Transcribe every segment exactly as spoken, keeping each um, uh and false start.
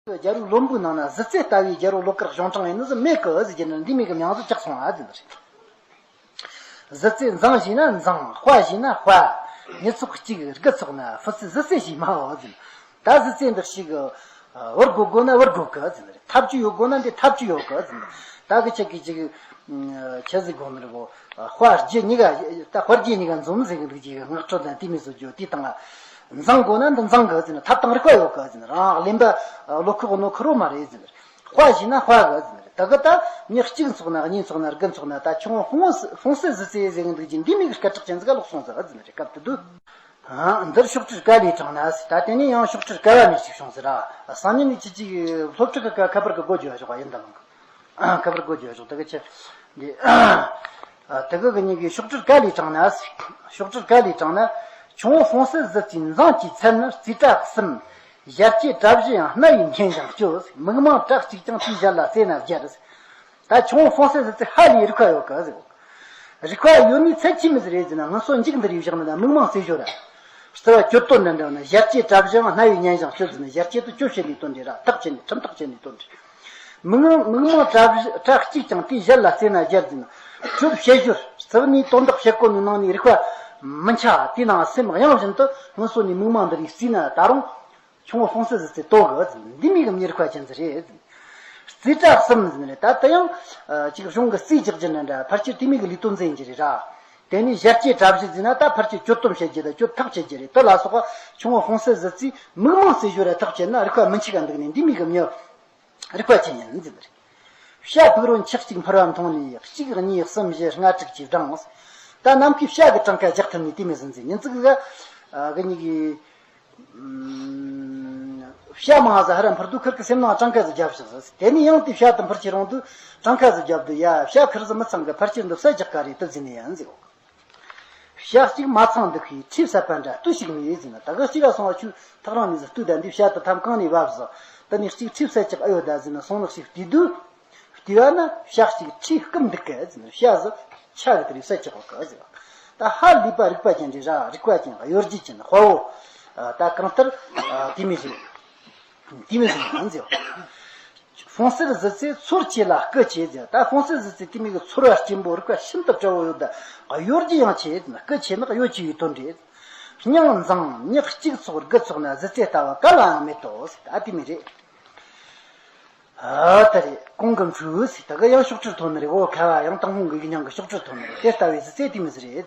རྒྱལ་པོའི་བློན་པོའི་ནང་ན་གཟི་རྩེ་ལྟ་བུའི་རྒྱལ་པོ་ལོ་དཀར་གཞུང་དྲང་ཡིན་ནི་ཟིག་མེད་གི་ཟེར་གྱི་ནི། འདི་མོ་གི་མྱིང་ཟིག་བཅགས་སོང་ཨ་ཟེར་ནི་རེད། གཟི་རྩེ་མཛངས་ཞེ་ན་མཛངས། དཔའ་ཞེ་ན་དཔའ། མྱི་ཚོགས་གཅིག་དགུ་ཚོགས་ན་ཧྥུ་རྩེ་གཟི་རྩེ་ཞེས་སྨྲའོ་ཟེར་ནི། ད་གཟི་རྩེ་འདི་ཞིག་བུ་དགོས་དགོས་ན་བུ་དགོས་གི་ཟེར་ནི་རེད། ཐབས་ཇུས་ཡོད་དགོས་ན་འདི་ཐབས་ཇུས་ཡོད་གི་ཟེར་ནི། ད་གི་ཆ་གི་ཅིག་ཆི་ཟིག་དགོས་ནི་རེད་གོ། དཔའ་རྒྱུ་གཉིས་ཀ། ད་དཔའ་རྒྱུ་གཉིས་ཀ་འཛོམས་ཟེར་གི་འདུག་ཅིག་སྔགས་འཕྲོ་དང་དེ་མོ་བཟོ་རྒྱུ་དེ་དང་། མཛངས་དགོས་ན་འདི་མཛངས་གི་ཟེར་ནི། ཐབས་དང་རིག་པ་ཡོད་གི་ཟེར་ནི། རང་གླེན་པ་བློ་ཁོག་རྣོ་ཁོ་རོ་མ་རེད་ཟེར་ནི། དཔའ་ཞེ་ན་དཔའ་གི་ཟེར་ནི་རེད། ད་གི་ད་མྱི་གཅིག་ཚོགས་ན་གཉིས་ཚོགས་ན་དགུ་ཚོགས་ན། ད་ཁྱུང་པོ་ཧྥུང་སི་ཧྥུང་སི་གཟི་རྩེ་ཟེར་གི་འདུག་ཅིག་འདི་མོ་གི་སྐད་གྲགས་ཅན་ཟིག་ག་ལོག་སོང་ཟིག་ཟེར་ནི་རེད། སྐབས་དེ་དུས། ཨ། འདིར་ཤོག་དྲིལ་ཀ་ལས་དྲངས་ན་ཟེར། ད་དེ་ནས་ཡང་ཤོག་དྲིལ་ཀ་བ་ནས་ཅིག་བྱུང་ཟེར་ར། སང་ཉིན་ནས་ཅི་ཅིག་སློབ་ཕྲུག་གི་ཀ་ཁ་པར་གི་སྒོ་རྒྱུ་བ་ཞོག་པ་ཡིན་ད་ལང་གི། ཨ། ཁ་པར་སྒོ་རྒྱུ་བ་ཞོག་ད་གི་ཆི། འདི། ཨ། ད་གི་གི་ཉིན་གི་ཤོག་དྲིལ་ཀ་ལས་དྲངས་ན་ཟེར། ཤོག་དྲིལ་ཀ་ལས་དྲངས་ན། ཁྱུང་པོ་ཧྥུང་སི་གཟི་རྩེའི་མཛངས་ཀྱི་མཚན་ནི། རྩིས་ཁྲ་གསུམ། ཞལ་གཅེས་གྲྭ་བཞི་ཡང་རྣ་བའི་སྙན་ཞིང་སྤྱོད། མིག་མང་བྲག་གཅིག་ཀྱང་དེའི་ཞལ་ལ་གསོས་ན་སྦྱར། ད་ཁྱུང་པོ་ཧྥུང་སི་གཟི་རྩེ་ཧ་ལས་རིག་པ་ཡོད་གི་ཟེར། རིག་པ་ཡོད་ནི་ཚད་ཆི་མོ་ཟིག་རེད་ཟེར་ན། ང་ཚོ་མཇུག་འདི་རིག་བཞག་ནི་ད་མིག་མང་རྩེ་ཞོར་ར། རྩ་བ་གྱོད་དོན་འདྲ་འདྲ་བ་ན། ཞལ་གཅེས་གྲྭ་བཞི་ཡང་རྣ་བའི་སྙན་ཞིང་སྤྱོད་ཟེར་ན། ཞལ་གཅེས་དེ་གྱོད་བྱེད་ནུས་དོན་རེད་ར། ཐག་བཅད་ནས་ཁྲིམས་ཐག་བཅད་ནུས་དོན་རེད། མིག་མིག་མང་བྲག་བྲག་གཅིག་ཀྱང་དེའི་ཞལ་ལ་གསོས་ན་སྦྱར་ཟེར་ན། གྱོད་བཤད་ཞོར་རྩ་བ་ནས་དོན་དག་བཤད་གོ་ནི་ནང་ནས་རིག་པ་མི་འཆའ། དེའི་ནང་སེམས་གཡེང་བཞིན་དུ་སྔོན་སོ་ནས་མིག་མང་འདི་རིག་རྩིས་ན་ད་རུང་། ཁྱུང་པོ་ཧྥུང་སི་གཟི་རྩེ་ལྟོ་གི་ཟེར། འདི་མོ་གི་མྱི་རིག་པ་ཅན་ཟིག་རེད། རྩིས་ཁྲ་གསུམ་ཟེར་ནི་རེད། ད་ད་ཡང་ཅིག་གཞུང་གི་རྩིས་རྒྱག་རྒྱུ་འདྲ་འདྲ་ཕལ་ཆེར་དེ་མོ་གི་ལས་དོན་མཛད་ཀྱི་རེད་ར། དེ་ནས་ཞལ་གཅེས་གྲྭ་བཞི་ཟེར་ན་ད་ཕལ་ཆེར་གྱོད་དོན་བཤད་རྒྱུ་དང་གྱོད་ཐག་བཅད་རྒྱུ་རེད། དེ་ལ་སོགས་པ་ཁྱུང་པོ་ཧྥུང་སི་གཟི་རྩེས་མིག་མང་རྩེ་ཞོར་ར་ཐག་བཅད་ན་རིག་པ་མི་འཆུག་ག་འདུག་ནས། འདི་མོ་གི་མྱི་རིག་པ་ཅན་ཡིན་ཟེར་ནི་རེད། བྱ་ཕུག་རོན་ཆག་གཅིག་འཕུར་བ་མཐོང་ནས། གཅིག་གཉིས་གསུམ་བཞི་ལྔ་དྲུག་ཅེས་བགྲངས། ད་ནམ་མཁའི་བྱ་གི་གྲངས་ཀ་རྒྱག་ཐུབ་ནི་དེ་མོ་ཟིག་ཟེར། ཉིན་ཙིག་ག་གི་གཉིས་ཀྱི། ཨམ། བྱ་མང་ཟིག་ཧར་ར་འཕུར་དུས་ཁིར་གི་སེམས་ནང་གྲངས་ཀ་ཟིག་རྒྱབ་ཤག་ཟེར། དེ་ནས་ཡང་དེ་བྱ་དེ་འཕུར་ཁྱེར་འོང་དུས་གྲངས་ཀ་ཟིག་རྒྱབ་དུས། ཡ། བྱ་ཁིར་ཟིག་མི་ཚང་གི། ཕལ་ཆེར་འདི་བསད་རྒྱག་ག་རེད་དེ་ཟེར་ནི་ཡིན་ཟེར། བྱ་གཅིག་མ་ཚང་འདུག་གི་ཁྲིས་བསད་པ་འདྲ་ལྟོས་ཤིག་མི་ཡེ་ཟེར་ན། ད་གི་གཅིག་ག་སོང་བ་ཁྱོས་ཐག་རིང་ནས་ཟིག་ལྟོས་ད། འདི་བྱ་དེ་ཐམ་གང་ནས་བབས་ཟིག་དེ་ནས་གཅིག་ཁྲིས་བསད་རྒྱག་ཨེ་ཡོད་ད་ཟེར་ན། སོང་ནས་གཅིག་བལྟས་དུས། བལྟས་པ་ན་བྱ་གཅིག་ཁྲིས་སྐུམ་འདུག་གི་ཟེར་ན། བྱ་ཟིག་ཆ་གི་དེ་རིགས་བསད་རྒྱག་གོ་གི་ཟེར། ད་ཧ་ལས་པ་རིག་པ་ཅན་རེད་ར། རིག་པ་ཅན་གཡོ་སྒྱུ་ཅན་དཔའ་བོ། ད་གང་ལྟར་དེ་མོ་ཟིག་དེ་མོ་ཟིག་ཡིན་ཟེར། ཧྥུང་སི་གཟི་རྩེ་ཚོར་ཆེ་ལ་སྐུ་ཆེ་ཟེར། ད་ཧྥུང་སི་གཟི་རྩེ་དེ་མོ་གི་ཚོར་བ་སྐྱེན་པོ། རིག་པ་ཤིན་ཏུ་བཀྲ་བོ་ཡོད། ད་གཡོ་སྒྱུ་ཡང་ཆེ་ཟེར་ན། སྐུ་ཆེ་ན་གཡོ་ཆེ་བའི་དོན་རེད། སྙིང་མཛངས། མྱི་གཅིག་ཚོགས་དགུ་ཚོགས་ན། གཟི་རྩེ་ལྟ་བུ་ག་ལའང་མེད་དོ་ཟེར། ད་དེ་མོ་རེད། ཨ། ད་རེད། གོང་གི་འཕྲོས་ཟེར། ད་གི་ཡང་ཤོག་དྲིལ་ཐོན་ནི་རེད། འོ། ཁ་བ་ཡང་དང་པོ་གི་ཡིག་རྙིང་གི་ཤོག་དྲིལ་ཐོན་ནི་རེད། དེ་ལྟ་བུའི་གཟི་རྩེ་དེ་མོ་ཟིག་རེད་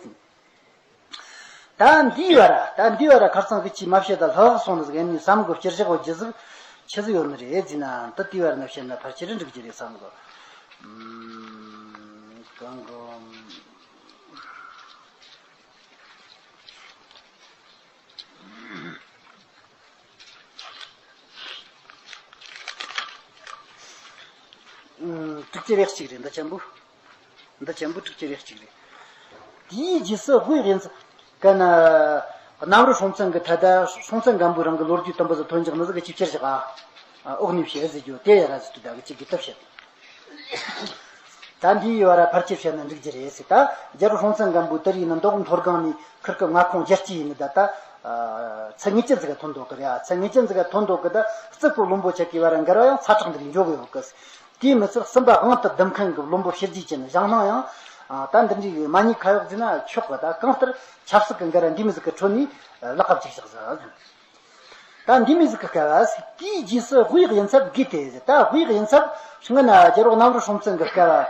ཟེར། ད་འདིའི་བར་ར། ད་འདིའི་བར་ར་ཁར་སང་གི་ཅིག་མ་བཤད། ད་ལྷག་སོང་ནི་ཟིག་ཡིན་ནི་བསམ་གི། སྤྱིར་བཞག་གི་རྒྱུ་ཟིག་ཆི་ཟིག་ཡོད་ནི་རེད་ཟེར་ན། ད་དེའི་བར་ན་བཤད་ན་ཕལ་ཆེར་འགྲིག་རྒྱུ་རེད་བསམ་གི། ཨམ། གང་གི། ཨུམ། དྲུག་ཅུ་རེ་གཅིག་རེད། འདི་ཆེན་པོ། འདི་ཆེན་པོ་དྲུག་ཅུ་རེ་གཅིག་རེད། དེའི་རྗེས་སུ་དབུས་དབྱིན་ཚབ་ཀ་ན། གནམ་རི་སྲོང་བཙན་གྱི་ཐད་ད་སྲོང་བཙན་སྒམ་པོའི་རིང་གི་ལོ་རྒྱུས་དུམ་བུ་ཟིག་ཐོན་ཅིག་ནི་ཟིག་གི་ཅིག་ཕྱིར་བཞག་ཨ། འོག་ནས་བཤད་ཟེར་རྒྱུ་དེ་ཡ་ར་ཟིག་ཏུ་ད་གི་ཅིག་གི་ཏུ་བཤད། ད་འདིའི་བར་ར་ཕལ་ཆེར་བཤད་ན་འགྲིག་རྒྱུ་རེད་ཟེར། ད་རྒྱལ་པོ་སྲོང་བཙན་སྒམ་པོ་དེ་རིང་ནི་མདོ་དབུས་མཐོ་སྒང་ནས་ཁིར་གི་མངའ་ཁོངས་རྒྱལ་སྤྱི་ཡིན་ནི། ད་ད་ཚད་ངེས་ཅན་ཟིག་ག་ཐོན་འདུག་གི་རེད། ཚད་ངེས་ཅན་ཟིག་ག་ཐོན་འདུག་གི། ད་རྩིག་པོ་བློན་པོ་ཆ་གི་བར་ར་འགལ་བ་ཡང་ཚ་དྲག་འདི་རིགས་འཇོག་གི་ཡོད་གི། དེའི་མི་ཚད་སུམ་པ་དབང་དུ་བསྡུ་མཁན་གྱི་བློན་པོ་ཕྱི་རྒྱལ་ཅན་བཞེངས་སྣང་ཡང་། ཨ། ད་འདི་འདྲའི་མ་ཉེས་ཁ་གཡོག་ཟེར་ན་ཆོག་གི། ད་གང་ལྟར་ཆབ་སྲིད་ཀྱི་འགལ་བ་འདི་མོ་ཟིག་གི་ཁྲོད་ནས་ལག་པ་གཅིག་བཞག་ཟིག་ད་འདི་མོ་ཟིག་གི་སྐབས་སུ། དེའི་རྗེས་སུ་དབུས་དབྱིན་ཚབ་དགོས་ཏེ་ཟེར། ད་དབུས་དབྱིན་ཚབ་སྔོན་ན་རྒྱལ་པོ་གནམ་རི་སྲོང་བཙན་གྱི་སྐབས།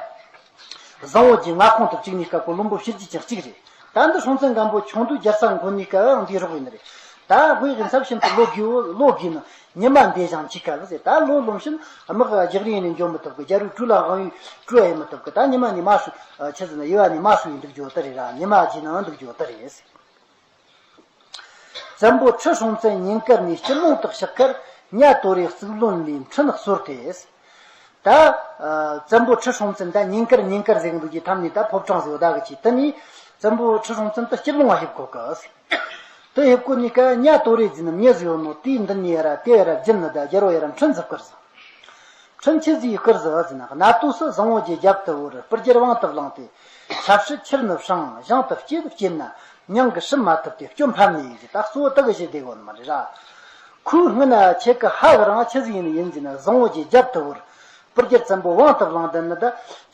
བཟང་བོ་རྗེ་མངའ་ཁོངས་དུ་བཅུག་ནས་སྐབས་གོ་བློན་པོ་ཕྱི་རྒྱལ་ཅན་གཅིག་རེད། ད་འདི་སྲོང་བཙན་སྒམ་པོ་ཆུང་དུས་རྒྱལ་ས་འཁོད་ནས་སྐབས་འདིའི་རོགས་ཡིན་ནི་རེད། ད་དབུས་དབྱིན་ཚབ་ཤིན་ཏུ་བློ་རྒྱུ་བོ། བློ་རྒྱུ་ནི། ཉི་མ་འདས་ཤིང་འཆི་སྐབས་ཟེར། ད་ལོ་ལོན་ཕྱིན་དམག་རྒྱག་རེས་ནས་འཇོག་མི་ཐུབ་གི། རྒྱལ་པོའི་གྲོས་ལ་དབང་བའི་གྲོས་ཡེ་མི་ཐུབ་གི། ད་ཉི་མ་ནས་མ་ཧྲུ། ཆི་ཟེར་ན། དབྱེ་བ་ནས་མ་ཧྲུ་ཡི་འདུག་རྒྱུ་དེ་རེད་ར། ཉི་མ་རྗེས་ནང་འདུག་རྒྱུ་དེ་རེད་ཟེར། བཙན་པོ་ཁྲི་སྲོང་བཙན་ཉིན་དཀར་ནས། སྐྱིད་ལོང་དུ་གཤེགས་ཁར་གཉའ་དོ་རེ་གཙུག་ལོན་ལས་འཕྲིན་གསོལ་ཏེ། ད་ཨ་བཙན་པོ་ཁྲི་སྲོང་བཙན། ད་ཉིན་དཀར་ཉིན་དཀར་ཟེར་གི་འདུག་གི། ཐམ་ནས་ད་ཕོ་བྲང་ཟེར་བ་ད་གི་ཅིག་དེ་ནས་བཙན་པོ་ཁྲི་སྲོང་བཙན་ད་སྐྱིད་ལོང་བ་ཕེབས་གོ་གི། དེ་ཕེབས་གོ་ནས་ཀ་གཉའ་དོ་རེ་ཟེར་ནི་མྱི་ཟིག་ཡོད་ནོ། དེའི་མདུན་ནས་ཡ་ར་དེ་ཡ་ར་བརྒྱུད་ནི། ད་རྒྱལ་པོ་ཡ་ར་འཕྲིན་ཟིག་བསྐུར་ཟིག་འཕྲིན་ཆི་ཟིག་བསྐུར་ཟིག་ཟེར་ན། གནའ་དུས་སུ་བཟང་བོ་རྗེ་རྒྱབ་ཏུ་བོར། སྤུར་རྒྱལ་དབང་དུ་བླངས་ཏེ། ཆབ་སྲིད་ཕྱིར་ནུབ་ཤིང་། ཞིང་དུ་སྐྱེས་སྐྱེས་ན། མྱང་གི་སྲིད་མ་ཐུབ་སྟེ་སྐྱོན་ཕམ་ནས་ཟེར། ད་གཙོ་བོ་དེ་གི་ཞིག་བསྡད་གོ་ནི་མ་རེད་ར། ཁོས་སྔོན་ན་ཁྱེད་ཀྱི་ཕ་གི་རིང་ཆི་ཟིག་ཡིན་ཡིན་ཟེར་ན། བཟང་བོ་གྱི་རྒྱབ་ཏུ་བོར། པུར་རྒྱལ་བཙན་པོ་དབང་དུ་བླངས་དུ་ནི་ད།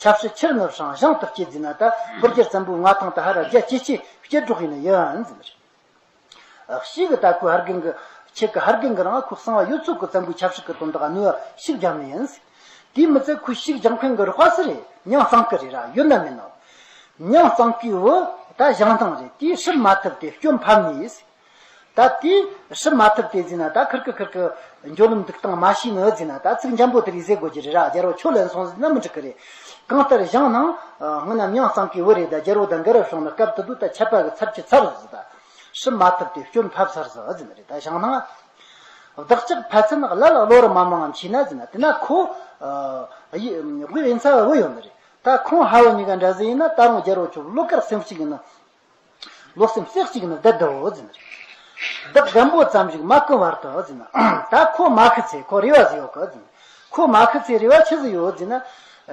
ཆབ་སྲིད་ཕྱིར་ནུབ་ཤིང་བཞེངས་དུ་བསྐྱེད་ཟེར་ན། ད་པུར་རྒྱལ་བཙན་པོའི་མངའ་ཐང་དུ་ཧ་ར་རྒྱ་ཆེ་ཆེ་བསྐྱེད་སྒྲོག་ཡིན་ཡིན་ཟེར་ནི་རེད། ཨ། ཞིག་གི་ད་ཁོའི་ཕ་རྒན་གི། ཁྱེད་ཀྱི་ཕ་རྒན་གི་རིང་ཁོ་གསང་བ་ཡོད་ཚོད་ཀྱི་བཙན་པོའི་ཆབ་སྲིད་ཀྱི་དོན་དག་གནོད་པ་ཞིག་རྒྱབ་ནི་ཡིན། དེའི་མི་ཚད་ཁོས་ཞིག་རྒྱབ་མཁན་གི་རོགས་པ་སུ་རེད། མྱང་གཙང་ཀི་རེད་ར། ཡོད་ན་མིན་ནོ། མྱང་གཙང་ཀིའི་བུ་ད་ཞང་སྣང་རེད། དེས་ཧྲིབ་མ་ཐུབ་སྟེ་སྐྱོན་ཕབ་ནས། ད་དེས་ཧྲིབ་མ་ཐུབ་སྟེ་ཟེར་ན། ད་ཁིར་ཀི་ཁིར་ཀི་འགྲོ་ལམ་འདུག་སྟངས་མ་ཤེས་ནི་ཟེར་ན། ད་ཚིག་འཇམ་པོ་དེ་རིགས་ཟེར་དགོས་ཀྱི་རེད་ར། རྒྱལ་པོ་ཁྱོད་ལན་སོང་ཟེར་ན་མི་འགྲིག་གི་རེད། གང་ལྟར་ཞང་སྣང་སྔོན་ན་མྱང་གཙང་ཀིའི་བུ་རེད། ད་རྒྱལ་པོ་དང་འགལ་རབས་བྱུང་ན་སྐབས་དེ་དུས་ད་ཆད་པ་གི་ཚར་གྱི་ཚར་ཟེར། ད་ཧྲིབ་མ་ཐུབ་སྟེ་སྐྱོན་ཕབ་ཚར་ཟེར་ཟེར་ནི་རེད། ད་ཞང་སྣང་བདག་ཅག་ཕན་ཚུན་བླ་ལ་བློ་རུ་མ་མང་ངམ་ཤེས་ན་ཟེར་ན། དེ་ན་ཁོ་ཨ་ཡི་དབུས་ཡིན་ཚ་བ་བུ་ཡོད་ནི་རེད། ད་ཁོང་ཕ་བུ་གཉིས་ཀ་འདྲ་ཟིག་ཡིན་ན། ད་རུང་རྒྱལ་པོ་ཁྱོད་བློ་དཀར་སེམས་གཅིག་ཡིན་ན། བློ་སེམས་གསེག་གཅིག་ཡིན་ན་བསྡད་བསྡད་འོ་ཟེར་ནི་རེད། བདག་རྒན་པོ་ཙམ་ཞིག་མ་བསྐུལ་བར་དུ་ཟེར་ན། ད་ཁོ་མ་ཤི་ཚེ་ཁོ་རེ་བ་ཟིག་ཡོད་གི་ཟེར་ན། ཁོ་མ་ཤི་ཚེ་རེ་བ་ཆི་ཟིག་ཡོད་ཟེར་ན།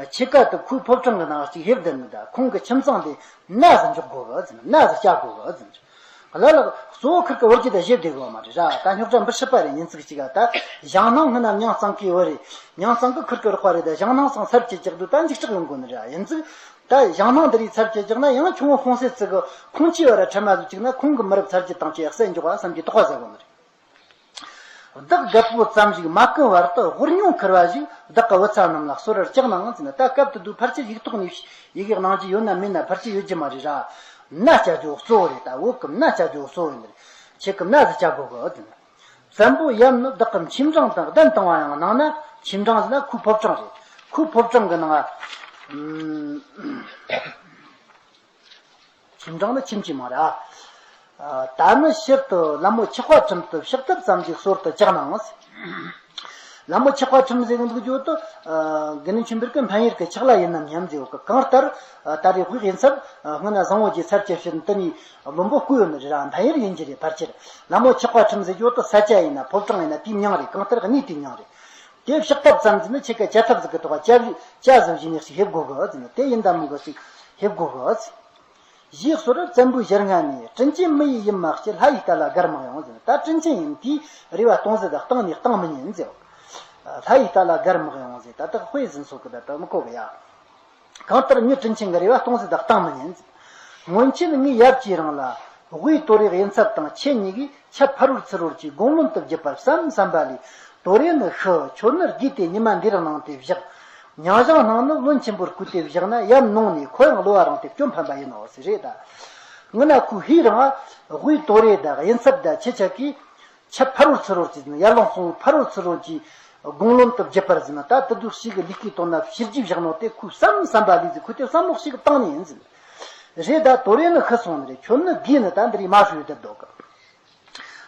ཕྱི་ཀ་དུ་ཁོའི་ཕོ་བྲང་གི་ནང་གཅིག་ཕེབས་བསྡད་ནི། ད་ཁོང་གི་ཁྱིམ་ཚང་དེ་ན་ཟིག་འཇོག་དགོས་གི་ཟེར་ན། ན་ཟིག་བཅག་དགོས་གི་ཟེར་ན། ལ་ལ་གཙོ་བོ་ཁིར་ཀི་བུ་རྒྱུད་དེ་བཞེས་བསྡད་དགོས་མ་རེད་ར། ད་རྙོག་དྲ་འབུ་སྲིད་པ་རེད། ཉིན་ཚིག་གཅིག་ག་ད་ཞང་སྣང་སྔོན་ན་མྱང་གཙང་ཀིའི་བུ་རེད། མྱང་གཙང་ཀི་ཁིར་ཀི་རོགས་པ་རེད། ད་ཞང་སྣང་སང་ཚར་གཅིག་བཅག་དུས་ད་འཇིགས་སྐྲག་ཡོང་དགོས་ནི་རེད། ཡིན་ཙང་ད་ཞང་སྣང་འདི་རིགས་ཚར་གཅིག་བཅག་ན། ཡང་ཁྱུང་བོ་ཁོང་སེ་ཙི་གི་ཁོང་ཆེ་བ་ར་ཁྲ་མ་ཟིག་བཅུག་ན། ཁོང་གི་མི་རབས་ཚར་གཅིག་བཏང་ཆེ་ཡག་སེ་འཇོག་ག་བསམ་གྱི་དོགས་པ་ཟ་དགོས་ནི་རེད། བདག་རྒད་པོ་ཙམ་ཞིག་མ་བསྐུལ་བར་དུ། དབུལ་ཉུང་ཁེར་བ་ཞིག་བདག་གི་བུ་ཚ་རྣམས་ལ་གསོལ་རས་བཅག་གནང་ཟེར་ན། ད་སྐབས་དེ་དུས་ཕལ་ཆེར་ཡིག་ཐོག་ནས་ཡི་གེ་གནང་རྒྱུ་ཡོད་ན་མེད་ན་ཕལ་ཆེར་ཡོད་རྒྱུ་མ་རེད་ར། མནའ་བཅའ་རྒྱུ་གཙོ་བོ་རེད། ད་བུ་གི་མནའ་བཅའ་རྒྱུ་གཙོ་བོ་ཡིན་པས། ཁྱེད་ཀྱི་མནའ་ཟིག་བཅའ་དགོས་གི་ཟེར་ན། བཙན་པོ་ཡབ་ནི་བདག་གི་མཆིམས་འབྲིང་དང་གདན་དང་བ་ཡང་གནང་ན། མཆིམས་འབྲིང་ཟེར་ན་ཁོའི་ཕོ་བྲང་རེད། ཁོའི་ཕོ་བྲང་གི་ནང་། ཨ། ཁྱིམ་འབྲིང་ནི་ཁྱིམ་གྱི་མིང་རེད། ཨ། ད་ནི་ཕྱིར་དུ་ལྷ་མོ་འཁྱག་པ་ཁྲིམས་དུ་ཕྱག་ཐབས་ཙམ་གྱིས་གསོལ་དུ་བཅུག་གནང་ཟེར། ལྷ་མོ་འཁྱག་པ་ཁྲིམས་ཟེར་གི་འདུག་རྒྱུ་དུ། ཨ། དགེ་འདུན་ཆོས་འཕེལ་གྱི་འཕན་ཡུལ་གྱི་འཁྱག་ལ་ཡིན་ནམ་སྙམ་ཟེར་ཡོད་གི། གང་ལྟར་ད་རེས་དབུས་ཡིན་ཚབ་སྔོན་ན་བཟང་བོ་རྒྱུད་ཚར་གཅིག་བྱས་ནས་དེ་ནས་བློན་པོ་བསྐོས་ཡོད་ནི་རེད་ར། འཕན་ཡུལ་ཡིན་གྱི་རེད། ཕལ་ཆེར་ལྷ་མོ་འཁྱག་པ་ཁྲིམས་ཟེར་རྒྱུ་དུ་ས་ཆ་ཡིན་ན་ཕོ་བྲང་ཡིན་ན་དེའི་མྱིང་རེད། གང་ལྟར་གནས་དེའི་མྱིང་རེད། དེ་ཕྱག་ཐབས་ཙམ་ཟེར་ནི་ཁྱེད་ཀ་བཅའ་ཐབས་ཟིག་གི་ཐོག་བཅའ་བཅའ་ཟིག་བྱས་ནས་ཞིག་ཕེབས་དགོས་གི་ཟེར་ན། དེ་ཡིན་ད་མིན་གི་ཞིག་ཕེབས་དགོས་གི་ཟེར། ཞེས་གསོལ་རས་བཙན་པོའི་ཞལ་སྔ་ནས། དྲིན་ཆེན་མི་ཡི་ཡུམ་མ་སྐྱེས། ལྷ་ཡི་རྟ་ལ་སྒར་མི་གཡེང་ཟེར་ན། ད་དྲིན་ཆེན་ཡིན་དེས་རེ་བ་སྟོང་ཟད་བཏང་ནས་བཏང་མི་ཉན་ཟེར། ལྷ་ཡི་རྟ་ལ་སྒར་མི་གཡེང་ཟེར། ད་དག་དཔེ་ཟིན་སོགས་ཀྱི་ད་ལྟ་མི་གོ་གི་ཡ། གང་ལྟར་མི་དྲིན་ཆེན་གྱི་རེ་བ་སྟོང་ཟད་བཏང་མི་ཉན་ཟེར། སྔོན་ཆད་ངའི་ཡབ་ཀྱི་རིང་ལ། དབུས་དོ་རེ་དབྱིན་ཚབ་དང་ཁྱེད་གཉིས་ཀྱིས་ཆབ་ཕ་རོལ་ཚུ་རོལ་གྱི་དགུང་ལོན་དུ་བརྒྱུད་པར་བསམ་བསམ་པ་ལས། དོ་རེ་ནི་ཤི། ཁྱོད་ནི་རྒས་ཏེ་ཉི་མ་འདིར་གནང་སྟེ་བཞག། མྱང་ཞང་སྣང་ནི་བློན་ཆེན་པོར་བསྐོས་ཏེ་བཞག་ན། ཡབ་ནོངས་ནས་ཁོ་ཡང་གློ་བ་རངས་ཏེ་སྐྱོན་ཕམ་པ་ཡིན་ནོ་ཟེར་རེད་ད། སྔོན་ན་ཁོའི་ཕའི་རིང་དབུས་དོ་རེ་དང་དབྱིན་ཚབ་དང་ཁྱེད་ཅག་གིས་ཆབ་ཕ་རོལ་ཚུ་རོལ་གྱི་ཡར་ལུང་སོང་བའི་ཕ་རོལ་ཚུ་རོལ་གྱི་དགུང་ལོན་དུ་བརྒྱུད་པར་ཟེར་ན། ད་དེ་དུས་ཞིག་གི་ལུས་ཀྱི་དོན་ན་ཕྱིར་རྒྱུ་བཞག་ནོ་དེ་ཁོས་བསམ་བསམ་པ་ལས་ཟེར། ཁོས་དེ་བསམ་བློ་ཞིག་བཏང་ནས་ཡིན་ཟེར། རེད་ད། དོ་རེ་ནི་ཤི་སོང་ནི་རེད། ཁྱོད་ནི་རྒས་ནི་ད་འདི་རིགས་མ་ཧྲུལ་བསྡད་འདུག་གི།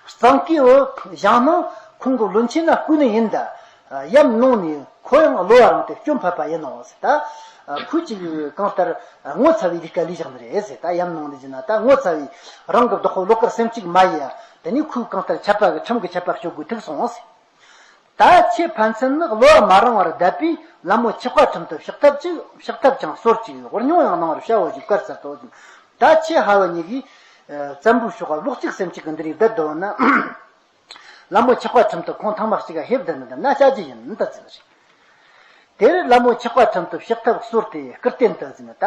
གཙང་ཀིའི་བུ་ཞང་སྣང་ཁོང་གི་བློན་ཆེན་ལ་བསྐོས་ནི་ཡིན་ད། ཡབ་ནོངས་ནས་ཁོ་ཡང་གློ་བ་རངས་ཏེ་སྐྱོན་ཕམ་པ་ཡིན་ནོ་ཟེར། ད་ཁོས་ཅིག་གང་ལྟར་ངོ་ཚ་བའི་ལས་ཀ་ལས་བཞག་ནི་རེད་ཟེར། ད་ཡབ་ནོངས་ནས་ཟེར་ན། ད་ངོ་ཚ་བའི་རང་གི་བདག་པོ་བློ་དཀར་སེམས་གཅིག་མ་ཡིན་ཡ། དེ་ནས་ཁོས་གང་ལྟར་ཆད་པ་གི་ཁྲིམས་ཀྱི་ཆད་པ་གཅོད་དགོས་ཐུག་སོང་ཟེར། ད་ཁྱེད་ཕན་ཚུན་ནི་གློ་བ་མ་རངས་པར་བསྡད་པས། ལྷ་མོ་འཁྱག་པ་ཁྲིམས་དུ་ཕྱག་ཐབས་ཅིག་ཕྱག་ཐབས་ཀྱང་གསོལ་ཅིག་དབུལ་ཉུང་ཡང་གནང་བར་བྱའོ་ཞེས་བཀའ་སྩལ་ཏོ། ད་ཁྱེད་ཕ་བུ་གཉིས་ཀྱིས་བཙན་པོའི་ཕྱོགས་ལ་བློ་གཅིག་སེམས་གཅིག་གི་འདི་རིགས་བསྡད་འདོད་ན། ལྷ་མོ་འཁྱག་པ་ཁྲིམས་དུ་ཁོང་ཐེངས་མ་གཅིག་ག་ཕེབས་བསྡད་ནི་འདི་ན་བཅའ་རྒྱུ་ཡིན་ད་ཟེར་ནི་རེད། དེར་ལྷ་མོ་འཁྱག་པ་ཁྲིམས་དུ་ཕྱག་ཐབས་གསོལ་ཏེ་སྐུར་བསྟན་དུ་ཟེར་ན། ད་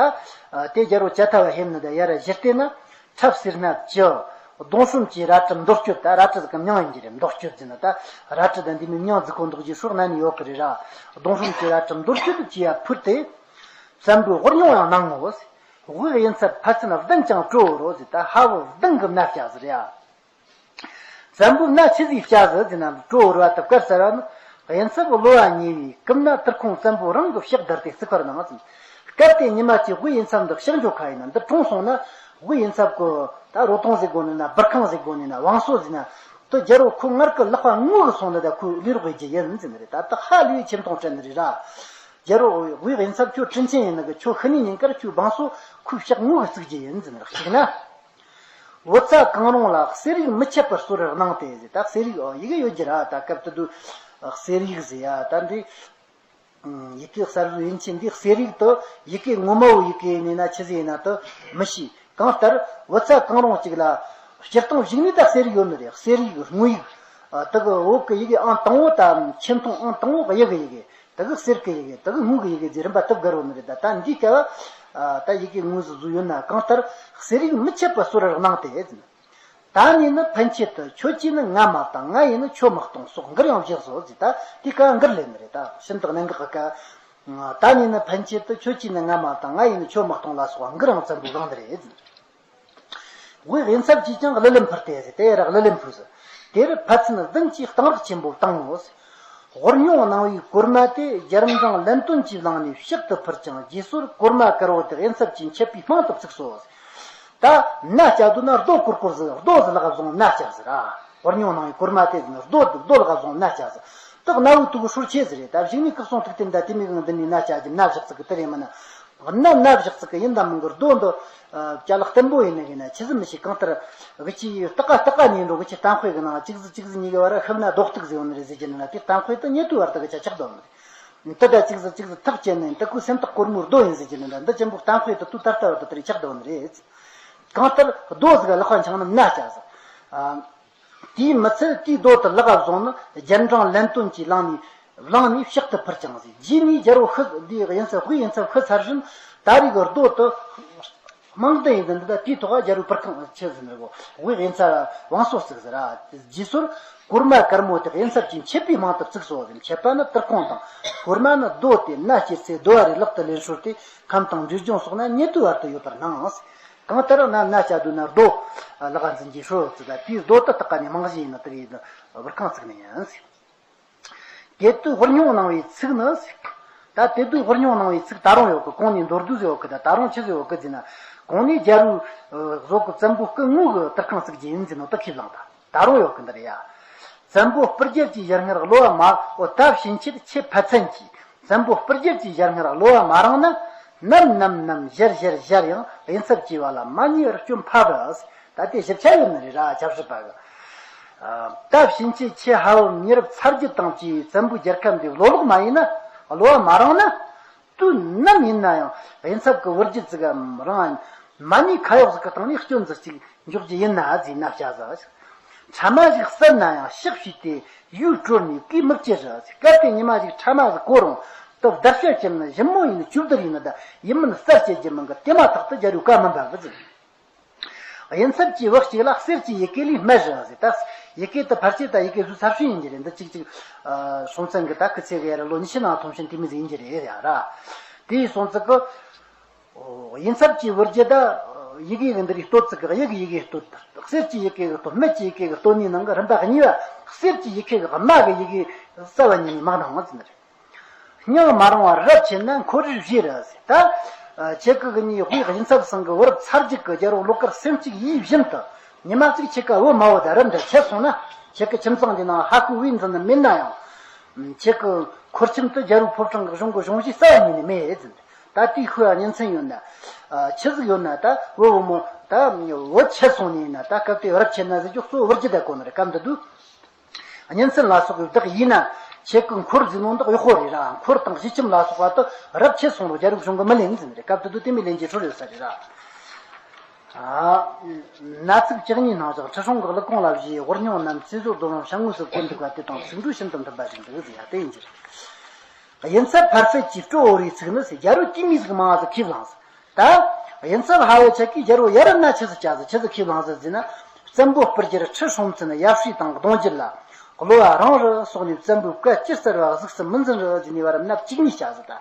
དེ་རྒྱལ་པོ་བཅའ་ཐབས་ཕེབས་ནི་ད་ཡར་གཞི་བལྟས་ན། ཁྲབ་སེར་སྣ་བཅུ། གདོང་གསུམ་གྱི་རལ་གྲི་མདོག་སྐྱོར། ད་རལ་གྲི་ཟིག་གི་མྱིང་ཡིན་གྱི་རེད། མདོག་སྐྱོར་ཟེར་ན། ད་རལ་གྲི་ད་འདི་མོའི་མྱིང་ཟིག་གོ་འདོགས་ཀྱི་སྲོག་ན་ནི་ཡོད་གི་རེད་ར། གདོང་གསུམ་གྱི་རལ་གྲི་མདོག་སྐྱོར་དུ་བཅས་ཡ་ཕུལ་ཏེ། བཙན་པོས་དབུལ་ཉུང་ཡང་གནང་ངོ་། དབུས་དབྱིན་ཚབ་ཕ་ཚན་བདུན་ཀྱང་སྤྲོ་བོར་རོ་ཟེར། ད་ཕ་བུ་བདུན་གྱི་མནའ་བསྐྱལ་ཟེར་ཡ། བཙན་པོའི་མནའ་ཆི་ཟིག་བསྐྱལ་ཟིག་ཟེར་ན། སྤྲོ་བོར་བ་དང་བཀར་ཟེར་བ་ནི། དབྱིན་ཚབ་གློ་བ་ཉེ་བའི་སྐུ་མནའ་དུར་ཁུང་བཙན་པོ་རང་གི་ཕྱག་བདར་ཏེ་བརྩི་བཀུར་གནང་ཟེར། སྐབས་དེ་ཉི་མ་གཅིག་དབུས་དབྱིན་ཚབ་འདི་ཕྱག་འཇོག་ཁ་ཡིན་ན། འདི་གྲོངས་སོང་ན། དབུས་དབྱིན་ཚབ་ཀྱི་ད་རོ་སྟོང་ཟེར་དགོས་ནི་ན། སྦུར་ཁང་ཟེར་དགོས་ནི་ན། བང་སོ་ཟེར་ན། དེ་རྒྱལ་པོ་ཁོ་ངར་གི་ལག་པ་ངུ་གི་སོང་ནི་ད་ཁོས་ལུས་རོགས་ཡེད་རྒྱུ་ཡིན་ཟེར་ནི་རེད། ད་ད་ཧ་ལས་ཆེ་མཐོང་སྤྲད་ནི་རེད་ར། རྒྱལ་པོ་དབུས་དབྱིན་ཚབ་ཁྱོད་དྲིན་ཆེན་ཡིན་ནི་གི། ཁྱོད་ཤི་ནི་ཉིན་དཀར་ཁྱོད་བང་སོ་ཁོའི་ཕྱག་ངུ་གི་བརྩིགས་རྒྱུ་ཡིན་ཟེར་ནི་རེད། གཅིག་ན། བུ་ཚ་གང་རུང་ལ་གསེར་ཡིག་མི་ཆད་པར་གསོལ་རས་གནང་སྟེ་ཟེར། ད་གསེར་ཡིག་ཨོ་ཡི་གེ་ཡོད་རྒྱུ་ར། ད་སྐབས་དེ་དུས་གསེར་ཡིག་ཟེར་ཡ་ད་འདི། ཡི་གེ་གསར་བཟོ་ཡིན་ཕྱིན་འདི་གསེར་ཡིག་ཏུ་ཡི་གེ་ངོ་མ་བོ་ཡི་གེ་ཡིན་ན་ཆི་ཟིག་ཡིན་ན་དུ་མི་ཤེས། གང་ལྟར་བུ་ཚ་གང་རུང་གཅིག་ལ་སྤྱིར་བཏང་གཞུག་ནས་ད་གསེར་ཡིག་ཡོད་ནི་རེད། གསེར་ཡིག་དངུལ་ཡིག་ ཨ། དེ་གི་འོག་གི་ཡི་གེ་ཨང་དང་པོ་དང་ཆེ་མཐོང་ཨང་དང་པོ་གི་གཡུ་གི་ཡི་གེ། དེ་གི་གསེར་གི་ཡི་གེ། དེ་གི་དངུལ་གི་ཡི་གེ་ཟེར་རིམ་པ་དེ་བརྒལ་ཡོད་ནི་རེད། ད་ད་འདིའི་སྐབས་ཨ་ད་ཡི་གེ་དངོས་སུ་བཟོས་ཡོད་ན། གང་ལྟར་གསེར་ཡིག་མི་ཆད་པར་གསོལ་རས་གནང་སྟེ། ད་ནི་ནི་ཕན་ཆད་དུ། ཁྱོད་ཀྱིས་ནི་ང་མ་བཏང་། ང་ཡིས་ནི་ཁྱོད་མི་གཏོང་སོགས་མགུར་ཡང་བཞེངས་སོ་ཟེར། ད་དེའི་སྐབས་མགུར་ལེན་ནི་རེད། ད་ཤིན་ཏུ་གནད་འགག་གི་སྐབས། ད་ནི་ནི་ཕན་ཆད་དུ། ཁྱོད་ཀྱིས་ནི་ང་མ་བཏང་། ང་ཡིས་ནི་ཁྱོད་མི་གཏོང་ལ་སོགས་མགུར་ཡང་བཙན་པོས་བཞེངས་ནི་རེད། དབུས་དབྱིན་ཚབ་ཀྱིས་ཀྱང་གླུ་ལེན་ཕུལ་ཏེ་ཟེར། དེ་རག་གླུ་ལེན་ཕུལ་ཟེར། དེར་ཕ་ཚན་བདུན་གྱིས་གཏང་རག་ཆེན་པོ་བཏང་ངོ་། དབུར་མྱོང་གནང་བའི་གོར་མ་དེ་རྒྱབ་འབྲིང་ལན་སྟོན་གྱིས་བླངས་ནས་ཕྱག་ཏུ་ཕུལ་ཅིང་། རྗེས་སོར་གོར་མ་དཀར་བོ་དེ་དབྱིན་ཚབ་ཀྱིས་མཆེད་པའི་རྨང་དུ་བཙུགས་སོ། ད་མནའ་བསྐྱལ་དུས་ན་རྡོ་ཀུར་ཀུར་ཟིག་རྡོ་ཟིག་ལག་བཟུང་མནའ་བསྐྱལ་ཟེར་ར། དབུར་མྱོང་གནང་བའི་གོར་མ་དེ་ཟིག་རྡོ་རྡོ་ལག་བཟུང་མནའ་བསྐྱལ་ཟེར། ད་གནའ་བོའི་དུས་ཀྱི་སྲོལ་ཆེ་ཟིག་རེད། ད་གཞུག་ནས་སྐུ་སྲུང་ཐུགས་རྟེན་ད་དེ་མོ་གི་འདི་ནས་མནའ་བསྐྱལ་གྱི། མནའ་བཞག་ཙིག་གི་དེ་རེད་མིན་ན། གནའ་མནའ་བཞག་ཙིག་གི་ཡིན་དང་མིན་གི་རྡོ་འདི་ཨ་བསྐྱལ་ལ་བརྟན་པོ་ཡིན་ནི་གི་ན་ཆི་ཟིག་མི་ཤེས། གང་ལྟར་གི་ཅི་ཡི་སྟག་ཀ་སྟག་ཀ་ཉིན་འགྲོ་གི་ཅི་སྟན་དཔེ་གི་ནང་གཅིག་ཟིག་གཅིག་ཟིག་གཉིས་ཀྱི་བར་ཤུབ་ན་རྡོ་གཏུག་ཟིག་ཡོད་ནི་རེད་ཟེར་གྱི་ནི་ན། དེ་སྟན་དཔེ་དེ་ཉེ་དུའི་བར་དུ་གི་ཆ་ཆགས་འདུག་ནི་རེད། དེ་ད་གཅིག་ཟིག་གཅིག་ཟིག་ཐག་བཅད་ནས་དེ་ཀོ་སེམས་ཐག་གོར་མོའི་རྡོ་ཡིན་ཟེར་གྱི་ནི་ན། འདི་ཅན་པོ་སྟན་དཔེ་དེ་དུས་ད་ལྟ་བར་དུ་དེ་རེད་ཆགས་འདུག་ནི་རེད། གང་ལྟར་རྡོ་ཟིག་ལག་པ་འཆང་ནི་མནའ་བསྐྱལ་ཟིག་ཨ། དེས་མི་ཚད་དེའི་རྡོ་དེ་ལག་བཟུང་ནི་རྒྱབ་འབྲིང་ལན་སྟོན་གྱིས་བླངས་ནས་བླངས་ནས་ཕྱག་ཏུ་ཕུལ་ཅིང་ཟེར། རྗེས་ནས་རྒྱལ་པོ་ཤི་འདིའི་དབྱིན་ཚབ། དབུས་དབྱིན་ཚབ་ཤི་ཚར་བཞིན་ད་རེས་ཀྱི་རྡོ་དེ་རྨང་དུ་ཡིན་ཟིན་འདི་ད་དེའི་ཐོག་རྒྱལ་པོའི་པར་ཁང་ཆེ་ཟིན་རེད་གོ། དབུས་དབྱིན་ཚབ་བང་སོ་བརྩིགས་ཟེར་ར། རྗེས་སོར་གོར་མ་དཀར་མོ་དེ་དབྱིན་ཚབ་ཀྱིས་མཆེད་པའི་རྨང་དུ་བཙུགས་སོ་ཟེར། མཆེད་པ་ནི་དུར་ཁུང་དང་། གོར་མ་ནི་རྡོ་སྟེ། མནའ་བསྐྱལ་ཚེ་རྡོ་བ་རེ་ལག་ཏུ་ལེན་སྲོལ་དེ་ཁམས་དང་འབྲས་ལྗོངས་སོགས་ན་ཉེ་དུའི་བར་དུ་ཡོད་པར་སྣང་། གང་ལྟར་ན་མནའ་བསྐྱལ་དུས་ན་རྡོ་ལག་འཛིན་གྱི་སྲོལ་བརྩི་ད། དེའི་རྡོ་དེ་སྟག་ཀ་ནས་རྨང་གཞི་ཡིན་ན་དེ་གའི་བུར་ཁང་བཙུགས་ནས་ཡིན། དེ་དུས་དབུར་མྱོང་གནང་བའི་ཚིག་ནི། ད་དེ་དུས་དབུར་མྱོང་གནང་བའི་ཚིག་ད་རུང་ཡོད་གི། གོང་ནས་མདོར་བསྡུས་ཟིག་ཡོད་གི། ད་ད་རུང་ཆི་ཟིག་ཡོད་གི་ཟེར་ན། གོང་ནས་རྒྱལ་པོའི་བཟོ་གི་བཙན་པོའི་སྐུ་དངོས་གི་དུར་ཁང་བཙུགས་རྒྱུ་ཡིན་ཟེར་ནོ་དེ་ཁས་བླངས་ད། ད་རུང་ཡོད་གི་འདིར་ཡ། བཙན་པོ་སྤུར་རྒྱལ་གྱི་ཞལ་སྔར་གློ་བ་མ། འོ་ད་ཕྱིན་ཆད་ཁྱེད་ཕ་ཚན་གྱིས་བཙན་པོ་སྤུར་རྒྱལ་གྱི་ཞལ་སྔར་གློ་བ་མ་རིང་ན། ནམ་ནམ་ནམ་ཞར་ཞར་ཞར་ཡང་དབྱིན་ཚབ་ཀྱི་བ་ལ་མ་ཉེས་པར་སྐྱོན་ཕབ་ར། ད་དེ་ཞིབ་ཆ་ཡོད་ནི་རེད་ར། ཆབ་སྲིད་པ་གི། ཨ། ད་ཕྱིན་ཆད་ཁྱེད་ཧ་བབ་མི་རབས་ཚར་རྒྱུ་དང་བཅས་བཙན་པོའི་རྒྱལ་ཁབ་འདི་བློ་ལོག་མ་ཡིན་ན། གློ་བ་མ་རིང་ན། དུས་ནམ་ཡིན་ན་ཡང་དབྱིན་ཚབ་ཀྱི་བུ་རྒྱུད་ཅིག་གམ་རང་མ་ཉེས་ཁ་གཡོག་ཟིག་གི་སྟེང་ནས་སྐྱོན་ཟིག་ཅིག་འཇོག་རྒྱུ་ཡིན་ན་ཟེར་ན་བྱ་ཟིག་ཕྲ་མ་ཞིག་བསལ་ན་ཡང་ཕྱག་ཕྱིས་ཏེ་ཡུལ་གྲོལ་ནས་གུས་མི་བཅུ་ར་ཟེར། སྐབས་དེ་ཉི་མ་ཞིག་ཕྲ་མ་ཟིག་གོ་རུང་དུ་བརྡར་ཤ་བྱིན་ན་ཞིབ་མོ་ཡིན་ན་ཅུབ་བརྡར་ཡིན་ན་ད་ཡིན་མིན་གསལ་བྱེད་རྒྱུ་མིན་གི། དེ་མ་ཐག་ཏུ་རྒྱལ་པོའི་བཀའ་མི་འབབ་བ་ཟེར། དབྱིན་ཚབ་ཀྱིས་བུ་གཅིག་ལ་གསེར་གྱི་ཡི་གེ་ལས་སྨྲས་ར་ཟེར། ད་ཡི་གེ་དེ་ཕལ་ཆེར་ད་ཡི་གེ་བཟོས་ཚར་ཤོས་ཡིན་གྱི་རེད། འདི་གཅིག་གཅིག་ཨ་སྲོང་བཙན་གྱི་ད་སྐུ་ཚེ་གི་ཡར་ལོ་ཉི་ཤུ་ནང་ཐོན་ཤིང་དེ་མོ་ཟིག་ཡིན་གྱི་རེད་ཡ་ར། དེ་ཡིན་སོང་ཙི་གི། ཨོ། དབྱིན་ཚབ་ཀྱི་བུ་རྒྱུད་ད་ཡི་གེ་གི་འདི་རིགས་བསྟོད་ཙི་གི། གཡུ་གི་ཡི་གེ་བསྟོད། གསེར་གྱི་ཡི་གེ་གི་བསྟོད། སྨད་ཀྱི་ཡི་གེ་གི་བསྟོད་ནི་ནང་གི་རིམ་པ་གཉིས་པ། གསེར་གྱི་ཡི་གེ་གི་དམའ་གི་ཡི་གེ་གསལ་བ་ཉིད་ནས་མ་གནང་བ་ཟེར་ནི་རེད། སྙིང་མ་རུང་བ་རབ་ཆེ་ན་འཁོར་རིགས་བཞི་རེད་ཟེར། ད་ཁྱེད་ཀྱི་གི་ནི་དབུས་དབྱིན་ཚབ་ཚང་གི་བུ་རབས་ཚར་རྒྱུད་ཀྱི་རྒྱལ་པོ་ལོ་དཀར་སེམས་གཅིག་ཡིད་བཞིན་དུ་ཉི་མ་གཅིག་ཁྱེད་ཀ་བུ་མ་བུ་དང་རབ་འདྲ་ཆད་སོང་ན། ཁྱེད་ཀྱི་ཁྱིམ་ཚང་འདི་ནང་ཧ་ཁུ་བུའི་འཛིན་ནི་མེད་ན་ཡང་། ཁྱེད་ཀྱི་འཁོར་ཁྱིམ་དུ་རྒྱལ་པོའི་ཕོ་བྲང་གི་གཞུང་གི་གཞུང་བཞེས་རྩ་བ་ཉིད་ནས་མེད་ཟེར། ད་དེའི་ཤུལ་ཨ་ཉིན་མཚན་ཡོད་ན། ཨ་ཆི་ཟིག་ཡོད་ན་ད་བུ་བུ་མོ་ད་བུ་ཆད་སོང་ནི་ཡིན་ན། ད་སྐབས་དེ་རབ་ཆད་ན་ཟེར་རྒྱུ་གཙོ་བོ་བུ་རྒྱུད་ད་གོ་ནི་རེད། སྐབས་འདི་དུས། གཉེན་ཚན་ལ་སོགས་པའི་བདག་ཡིན་ན། ཁྱེད་ཀྱི་འཁོར་ཟིན་ནོ་འདི་གཡོག་པོ་རེད་ར། འཁོར་དང་གཞིས་ཁྱིམ་ལ་སོགས་པ་དུ་རབ་ཆད་སོང་རུང་རྒྱལ་པོའི་གཞུང་གི་མི་ལེན་ཟིན་རེད། སྐབས་དེ་དུས་དེ་མི་ལེན་གྱི་སྲོལ་ཡོད་ས་རེད་ར། ཨ། མནའ་ཚིག་བཅུ་གཉིས་སྣང་བཞག་ཁྲི་སྲོང་གི་ཀླུ་ཁོང་ལ་བཞེས། དབུར་མྱོང་རྣམས་ཚེ་བཟོད་རྡོར་དབང་ཤ་ངོས་སུ་བཀོད་འདུག་པ་དེ་དང་ཚིག་འབྲུ་ཤིན་ཏུ་མཐུན་པ་ཞིག་འདུག་ཟེར་ཡ་དེ་ཡིན་གྱི་རེད། དབྱིན་ཚབ་ཕར་ཕེད་ཀྱིས་སྤྲོ་བོ་རེའི་ཚིག་ནི་ཟེར། རྒྱལ་པོ་དཀྱུས་མའི་ཟིག་མང་བ་ཟིག་ཁས་བླངས་ཟེར། ད་དབྱིན་ཚབ་ཧ་བོ་ཆ་གིས་རྒྱལ་པོ་ཡ་རབས་ན་ཆི་ཟིག་བྱ་ཟིག་ཆི་ཟིག་ཁས་བླངས་ཟིག་ཟེར་ན། བཙན་པོ་སྤུར་རྒྱལ་ཁྲི་སྲོང་བཙན་ཡབ་སྲས་དང་གདུང་རྒྱུད་ལ་གློ་བ་རིང་རུ་སོགས་ནས་བཙན་པོའི་བཀའ་ཅི་ཟེར་བ་གཟིགས་སུ་མི་འཛིན་རུ་ཟེར་ནས་བར་མནའ་བཅུ་གཉིས་བྱ་ཟིག་ད་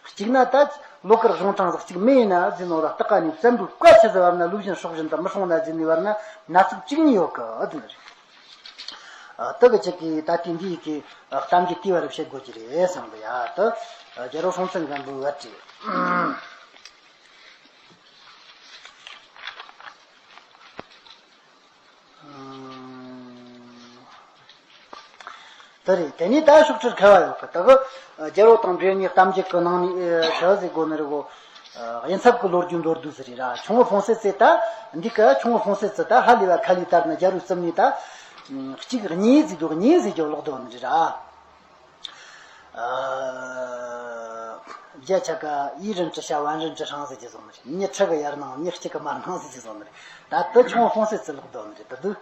གཅིག་ན་ད་ལོ་དཀར་གཞུང་དྲང་ཟིག་གཅིག་མེད་ཡིན་ན་ཟེར་ནོ་ལ་སྟག་ཀ་ནས་བཙན་པོའི་བཀའ་ཆི་ཟེར་བ་ན་ལུགས་བཞིན་སྲོག་བཞིན་དུ་མི་སྲུང་ན་ཟེར་ནས་བར་ན་མནའ་ཚིག་བཅུ་གཉིས་ཡོད་གི་ཟེར་ནི་རེད། ཨ། དེ་གི་ཅིག་གིས་ད་ལྟའི་འདི་ཡི་གེ་གཏམ་རྒྱུད་དེའི་བར་བཤད་དགོས་ཀྱི་རེད་བསམ་གི་ཡ། དེ་རྒྱལ་པོ་སྲོང་བཙན་སྒམ་པོའི་བར་གྱི། དེ་རེད། དེ་ནས་ད་ཤོག་ཁྲིར་ཁ་བ་ཡོད་གི། དེ་གི་རྒྱལ་པོ་དང་འབྲེལ་ནས་གཏམ་རྒྱུད་གི་ནང་ནས་ཞུ་ཟིག་དགོས་ནི་རེད་གོ། དབྱིན་ཚབ་ཀྱི་ལོ་རྒྱུས་མདོར་བསྡུས་ཟིག་རེད་ར། ཁྱུང་པོ་ཧྥོང་སེ་ཙི་ད། འདི་ག་ཁྱུང་པོ་ཧྥོང་སེ་ཙི་ད་ཧ་ལས་པ་ཁ་ལས་དར་ན་རྒྱལ་པོའི་རྩིབ་ནས་ད། གཅིག་གཉིས་ཟིག་འདུག་གཉིས་ཟིག་རྒྱབ་ལོག་འདུག་ནི་རེད་ར། ཨ། བརྒྱ་ཆ་ག་ཡིད་རིན་ཀྲི་ཤ་བན་རིན་ཀྲི་ཧྲང་ཟེར་གྱི་བཟོ་ནི་རེད། མྱི་ཁྲི་གི་ཡར་སྣང་མྱི་གཅིག་གི་མར་སྣང་ཟེར་གྱི་བཟོ་ནི་རེད། ད་དུ་ཁྱུང་པོ་ཧྥོང་སེ་ཙི་ལོག་འདུག་ནི་རེད། ད་དུ།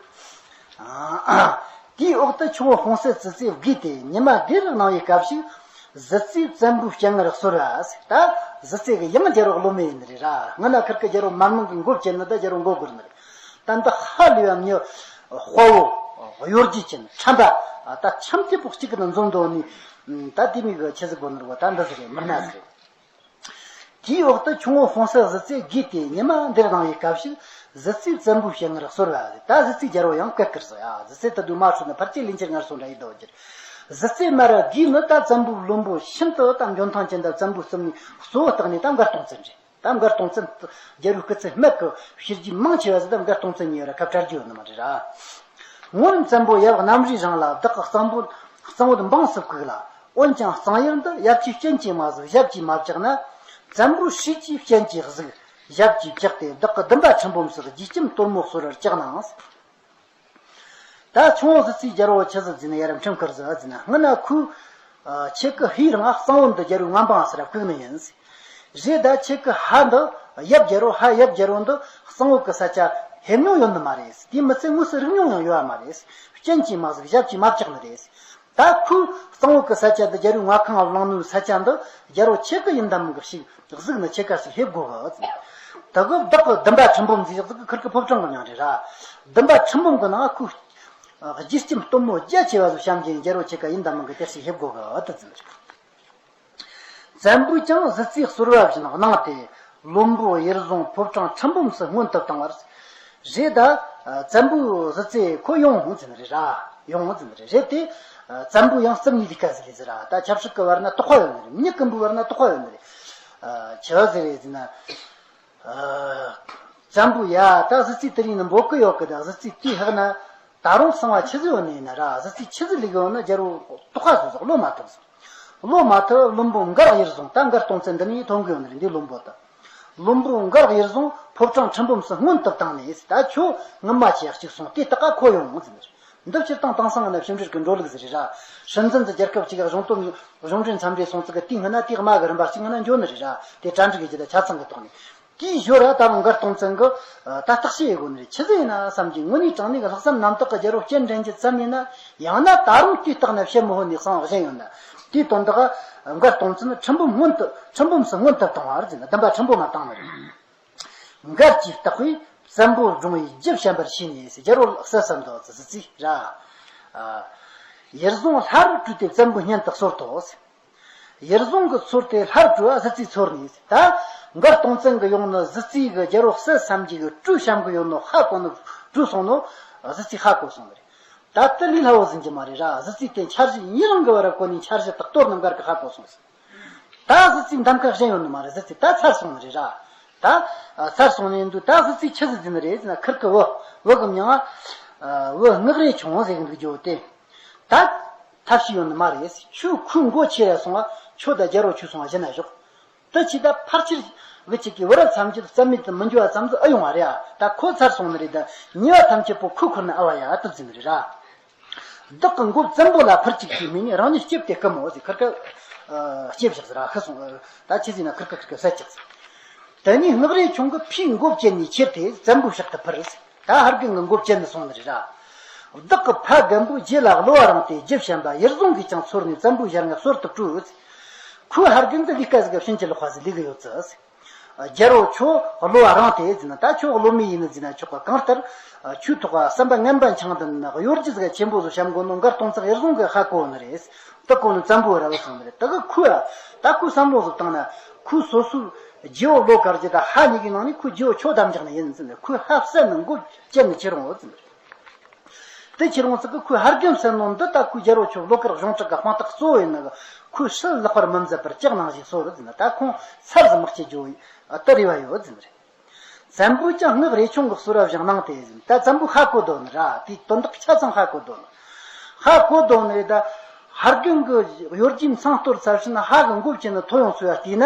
ཨ། དེའི་འོག་ཏུ་ཁྱུང་པོ་ཧོང་སེ་ཙི་ཙི་བགོས་ཏེ་ཉི་མ་བགོས་རིགས་གནང་བའི་སྐབས་ཤིག་གཟི་རྩེས་བཙན་པོའི་སྤྱན་སྔར་གསོལ་བ་ཟེར། ད་གཟི་རྩེ་གི་ཡང་རྒྱལ་པོ་སློབ་མ་ཡིན་ནི་རེད་ར། སྔ་ན་ཁིར་གི་རྒྱལ་པོ་མར་མེ་གི་མགོ་བཅད་ནི་ད་རྒྱལ་པོ་མགོ་སྒུར་ནི་རེད། ད་འདི་ཧ་ལས་པ་མྱི་དཔའ་བོ་གཡོ་སྒྱུ་ཅན་ཁྲམ་པ་ད་ཁྲམ་སྐྱིད་པོ་གཅིག་གི་ནང་འཛོམས་འདུག་ནི། ད་དེ་མིག་གི་ཆི་ཟིག་དགོས་ནི་རེད་བ། ད་འདི་ཟིག་རེད། མི་སྣ་ཟིག་རེད། དེའི་འོག་ཏུ་ཁྱུང་པོ་ཧོང་སེ་གཟི་རྩེས་བགོས་ཏེ་ཉི་མ་འདིར་གནང་བའི་སྐབས་ཤིག་གཟི་རྩེས་བཙན་པོའི་སྤྱན་སྔར་གསོལ་བ་ཟེར། ད་གཟི་རྩེ་རྒྱལ་པོ་ཡང་བཀའ་བཀུར་སོ་ཡ། གཟི་རྩེ་ད་དུང་མ་འཁྲུལ་ན་ཕལ་ཆེར་ལན་ཆེར་སྔར་སོང་འདྲ་ཡི་དོ་རྒྱུར། གཟི་རྩེ་མར་བགོས་ནི་ད་བཙན་པོའི་བློན་པོ་ཤིན་ཏུ་ད་འཇོན་ཐང་ཅན་དང་བཙན་པོའི་རྩིབས་ནས་གཙོ་བོ་བཏགས་ནས་ད་མགར་སྟོང་བཙན་རེད། ད་མགར་སྟོང་བཙན་རྒྱལ་པོའི་སྐུ་ཚེ་སྨད་ཀྱི་བྱས་རྗེས་མང་ཆེ་བ་ཟིག་ད་མགར་སྟོང་བཙན་ཉེ་བར་ཁ་བྲལ་རྒྱུ་ཡོད་ནི་མ་རེད་ར། སྔོན་བཙན་པོ་ཡབ་གནམ་རིའི་རིང་ལ་བདག་གི་གཙང་པོ་གཙང་བོ་འབངས་སུ་བཀུག་ལ། འོན་ཀྱང་གཙང་ཡུལ་འདི་ཡབ་ཀྱི་སྤྱན་གྱིས་མ་གཟིགས། ཞབས་ཀྱིས་མ་བཅགས་ན། བཙན་པོའི་སྲས་ཀྱིས་སྤྱན་གྱིས་གཟིགས། ཞབས་ཀྱིས་བཅགས་ཏེ་བདག་གི་བདུན་པ་ཁྲི་འབུམ་སོགས་བརྒྱུད་ཁྱིམ་སྟོན་མོ་གསོལ་བར་བཅག་གནང་། ད་ཁྱུང་པོ་གཟི་རྩེས་རྒྱལ་པོ་ཆི་ཟིག་ཟེར་ནས་ཡར་འཕྲིན་བསྐུར་ཟིག་ཟེར་ན། སྔོན་ན་ཁོས་ཁྱེད་ཀྱི་ཕའི་རིང་གཙང་བོ་འདི་རྒྱལ་པོའི་མངའ་འབངས་སུ་ར་བཀུག་ནི་ཡིན། རེད། ད་ཁྱེད་ཀྱི་ཕ་འདི་ཡབ་རྒྱལ་པོ་ཕ་ཡབ་རྒྱལ་པོ་འདི་གཙང་བོ་གི་ས་ཆ་ཕེབས་མྱོང་ཡོད་ནི་མ་རེད། དེ་མི་ཚད་དངོས་སུ་རིག་མྱོང་ཡང་ཡོད་པ་མ་རེད། སྤྱན་གྱིས་མ་གཟིགས། ཞབས་ཀྱིས་མ་བཅགས་ནི་རེད། ད་ཁོས་གཙང་བོ་གི་ས་ཆ་འདི་རྒྱལ་པོའི་མངའ་ཁང་བླངས་ནོའི་ས་ཆ་འདི་རྒྱལ་པོ་ཁྱེད་ཀྱི་ཡིན་དམ་གི་ཞིག་གཟིགས་ནི་ཁྱེད་ཀ་ཞིག་ཕེབས་དགོས་གི་ཟེར། ད་གི་བདག་གི་བདུན་པ་ཁྲི་འབུམ་ཟེར་ཡག་ཟིག་གི་ཁིར་གི་ཕོ་བྲང་གི་མྱིང་རེད་ར། བདུན་པ་ཁྲི་འབུམ་གི་ནང་ཁོས་བརྒྱུད་ཁྱིམ་སྟོན་མོ་རྒྱ་ཆེ་བ་ཟིག་བྱམས་ཀྱིན་རྒྱལ་པོ་ཁྱེད་ཀ་ཡིན་དམ་གི་དེ་ཞིག་ཕེབས་དགོས་གི་ཟེར་ཟེར། བཙན་པོས་ཀྱང་གཟི་རྩེས་གསོལ་བ་བཞིན་གནང་སྟེ་བློན་པོ་ཡུལ་བཟུང་ཕོ་བྲང་ཁྲི་འབུམ་སུ་མངོན་དུ་བཏང་བར། རེད། ད་བཙན་པོའི་གཟི་རྩེ་ཁོ་ཡོང་ཟིན་རེད་ར། ཡོང་ཟིན་རེད། རེད་དེ་བཙན་པོ་ཡང་རྩིབས་ནས་ལས་ཀ་ཟིག་ལས་ཟིག་ར། ད་ཆབ་སྲིད་ཀྱི་བར་ན་དོགས་པ་ཡོད་ནི་རེད། མྱི་ཀུན་པོའི་བར་ན་དོགས་པ་ཡོད་ནི་རེད། ཆི་བ་ཟིག་རེད་ཟེར་ན། བཙན་པོ་ཡ་ད་གཟི་རྩེ་དེ་རིང་ནི་འབོད་གི་ཡོད་གི། ད་གཟི་རྩེ་དེའི་ཕག་ན་ད་རུང་གསང་བ་ཆི་ཟིག་ཡོད་ནི་ཡིན་ན་ར། གཟི་རྩེ་ཆི་ཟིག་ལས་གི་ཡོད་ན་རྒྱལ་པོ་དོགས་པ་ཟིག་ཟིག་བློ་མ་ཐུབ་ཟིག་བློ་མ་ཐུབ། བློན་པོ་མགར་ཡུལ་བཟུང་། ད་མགར་སྟོང་བཙན་འདི་ནས་ཐོན་གི་ཡོད་ནི་རེད། འདི་བློན་པོ་ད། བློན་པོ་མགར་ཡུལ་བཟུང་ཕོ་བྲང་ཁྲི་འབུམ་སུ་མངོན་དུ་བཏང་ནས། ད་ཁྱོད་ངུ་མ་བྱེད། གཅིག་སོང་། དེ་ལྟ་ཀ་ཁོ་ཡོང་ཟིན་ནི་རེད། འདི་སྤྱིར་བཏང་དེང་སང་ང་ན་ཕྱི་འབྲེལ་གྱི་འགྲོ་ལུགས་ཟིག་རེད་ར། སྲིད་འཛིན་ཟིག་རྒྱལ་ཁབ་ཅིག་ག་གཞུང་དོན་གཞུང་འབྲེལ་འཚམས་འདྲི་སོང་ཙི་གི་དེའི་སྔོན་ན་དེའི་དམའ་གི་རིམ་པ་གཅིག་སྔོན་ན་འགྱོ་ནི་རེད་ར། དེ་གྲ་འགྲིག་གི་ཇི་ལྟར་ཆ་ཚང་གི་ཐོག་ནས། དེའི་ཞོར་ར་ད་རུང་མགར་སྟོང་བཙན་གི་ད་བརྟག་དཔྱད་ཡེ་དགོས་ནི་རེད། ཆི་ཟིག་ཡིན་ན་བསམ་གྱི། དངོས་གནས་དྲང་གནས་གི་ལྷག་བསམ་རྣམ་དག་གི་རྒྱལ་པོ་སྤྱན་འདྲེན་རྒྱུ་ཙམ་ཡིན་ན། ཡང་ན་ད་རུང་དུས་རྟག་ན་བཤད་མི་ཧོན་ནས་གསང་བ་གཞན་ཡོད་ན། དེའི་དོན་དག་མགར་སྟོང་བཙན་ཁྲི་འབུམ་སྔོན་དུ་ཁྲི་འབུམ་སུ་མངོན་དུ་བཏང་བ་རེད་ཟེར་ན། བདུན་པ་ཁྲི་འབུམ་མ་བཏང་ནི་རེད། མགར་གྱིས་བརྟག་པས་བཙན་པོ་བཀྲོངས་པའི་རྒྱུ་བཤད་པར་བྱས་ནས་ཟེར། རྒྱལ་པོ་གསལ་བསམ་དུ་གཟི་རྩེས་ར། ཡུལ་བཟུང་ལྷ་རུ་སྤྲུལ་ཏེ་བཙན་པོའི་སྙན་དུ་གསོལ་ཏོ་ཟེར། ཡུལ་བཟུང་གིས་ཚོར་ཏེ་ལྷར་སྤྲུལ་བ་གཟི་རྩེས་ཚོར་ནས། ད་མགར་སྟོང་བཙན་གྱི་ཡོང་ནི་གཟི་རྩེ་གི་རྒྱལ་པོ་གསལ་བསམ་གྱི་གི་སྤྲུལ་བཤམ་གི་ཡོད་ནོ་ཧ་གོ་ནོ། སྤྲུལ་སོང་ནོ་གཟི་རྩེས་ཧ་གོ་སོང་ནི་རེད། ད་དེ་ལས་སླ་བོ་ཟིན་གྱི་མ་རེད་ར། གཟི་རྩེ་དེ་འཆར་གཞི་ཡུན་རིང་གི་བར་གོ་ནས་འཆར་གཞི་དག་གཏོར་ནི་མགར་གི་ཧ་གོ་སོང་ཟིན། ད་གཟི་རྩེ་འདམ་ཁ་གཞན་ཡོད་ནི་མ་རེད། གཟི་རྩེ་ད་ཚར་སོང་ནི་རེད་ར། ད་ཚར་སོང་ནི་འདུག་ད་གཟི་རྩེ་ཆི་ཟིག་ཟིན་ནི་རེད་ཟེར་ན། ཁིར་གི་བུ་བུ་གི་མྱིང་ང་བུ་སྔགས་རས་ཆུང་ཟེར་གི་འདུག་རྒྱུ་དེ། ད་ཐབས་ཤེས་ཡོད་ནི་མ་རེད། ཁྱོད་ཁོའི་མགོ་ཁྱེར་ར་སོང་བ། ཁྱོད་ད་རྒྱལ་པོ་ཁྱོད་སོང་བ་གཞི་ན་ཞོག་ད་ཁྱེད་ད་ཕལ་ཆེར་གི་ཁྱེད་ཀྱི་བུ་རབས་ཐམས་ཅད་རྩ་མེད་དུ་མི་འགྱུར་བ་ཙམ་ཟིག་ཨེ་ཡོང་བ་རེད་ཨ། ད་ཁོ་ཚར་སོང་ནི་རེད། ད་ཉེས་པ་ཐམས་ཅད་པོ་ཁོའི་ཁུར་ན་ཨེ་བ་ཡ་ཨ་ཏི་ཟིན་ནི་རེད་ར། བདག་གི་མགོ་བཙན་པོ་ལ་ཕུར་ཅིག་གིས་མིན་ནས་རང་ཉིད་ལྕེབས་ཏེ་རྐུ་མོ་ཟིག་ཁིར་ཀ་ལྕེབས་བཞག་ཟིག་ར། ཤི་སོང་། ད་ཁྱེད་ཟིན་ན་ཁིར་ཀ་ཁིར་ཀ་བསད་ཅིག་ཟིག་དེ་ནས་སྔགས་རས་ཆུང་གིས་ཕའི་མགོ་བཅད་ནས་ཁྱེར་ཏེ་བཙན་པོའི་ཕྱག་ཏུ་ཕུལ་ཟིག་ད་ཕ་རྒན་གྱི་མགོ་བཅད་ནས་སོང་ནི་རེད་ར། བདག་གི་ཕ་རྒན་པོའི་རྗེས་ལ་གློ་བ་རིང་སྟེ་རྒྱུ་བཤམས་པ་ཡུལ་བཟུང་གིས་ཀྱང་ཚོར་ནས་བཙན་པོའི་ཞལ་སྔ་གསོལ་དུ་བཀྲོལ། ཁོའི་ཕ་རྒན་གྱི་ལས་ཀ་ཟིག་ག་ཕྱིན་ཅི་ལོག་པ་ཟིག་ལས་གི་ཡོད་ཙི། རྒྱལ་པོ་ཁྱོད་གློ་བ་རིང་སྟེ་ཟེར་ན། ད་ཁྱོད་གློ་མེད་ཡིན་ནི་ཟེར་ན་ཆོག་ག་གང་ལྟར་ཁྱོད་ཐོག་ག་བསམ་པ་ངན་པ་འཆང་དུ་ན་གཡོ་སྒྱུ་ཟིག་ག་ཆེན་པོ་ཟིག་བཤམས་དགོས་ནོ་མགར་སྟོང་བཙན་ཡུལ་བཟུང་གིས་ཧ་གོ་ནི་རེད། དེ་གོ་ནི་བཙན་པོ་ར་བུད་སོང་ནི་རེད། དེ་གི་ཁོས་ད་ཁོས་བསམ་བློ་ཟིག་བཏང་ན། ཁོས་སོ་སོའི་རྗེ་བོ་བློ་དཀར་རྒྱུད་དང་ཕ་གཉིས་ཀའི་ནང་ནས་ཁོའི་རྗེ་བོ་ཁྱོད་བདམས་རྒྱག་ནི་ཡིན་ཟེར་ནས། ཁོས་ཕ་བསད་ནི་མགོ་བཅད་ནི་ཁྱེར་འོང་ཟེར་ནས། དེ་ཁྱེར་འོང་ཙི་གི་ཁོས་ཕ་རྒན་བསད་ནོ་འདི་ད་ཁོའི་རྒྱལ་པོ་ཁྱོད་བློ་དཀར་གཞུང་དྲུག་གི་དཔང་རྟགས་གཙོ་བོ་ཡིན་ནི་གི་ཁོས་ཕྱིར་ལེགས་པར་མི་མཛད་པར་ལྕགས་ནང་བཞིན་གསོལ་ཟེར་ནས། ད་ཁོང་ཚར་ཟིག་མི་སྐྱེ་རྒྱུ་ཨ་ད་རེ་བ་ཡོད་ཟེར་ནས། བཙན་པོས་ཀྱང་སྔགས་རས་ཆུང་གི་གསོལ་བ་བཞེངས་གནང་སྟེ་ཟེར། ད་བཙན་པོ་ཧ་གོ་དོ་ནི་ར། དེའི་དོན་དག་ཆ་ཚང་ཧ་གོ་དོ་ནི། ཧ་གོ་དོ་ནི་རེད། ད་ཕ་རྒན་གྱི་གཡོ་སྒྱུའི་མཚང་གཏོར་ཚར་ཕྱིན་ཕ་གི་མགོ་བཅད་ནས་ཐོ་ཡོང་སོ་ཡ་བལྟས་ན།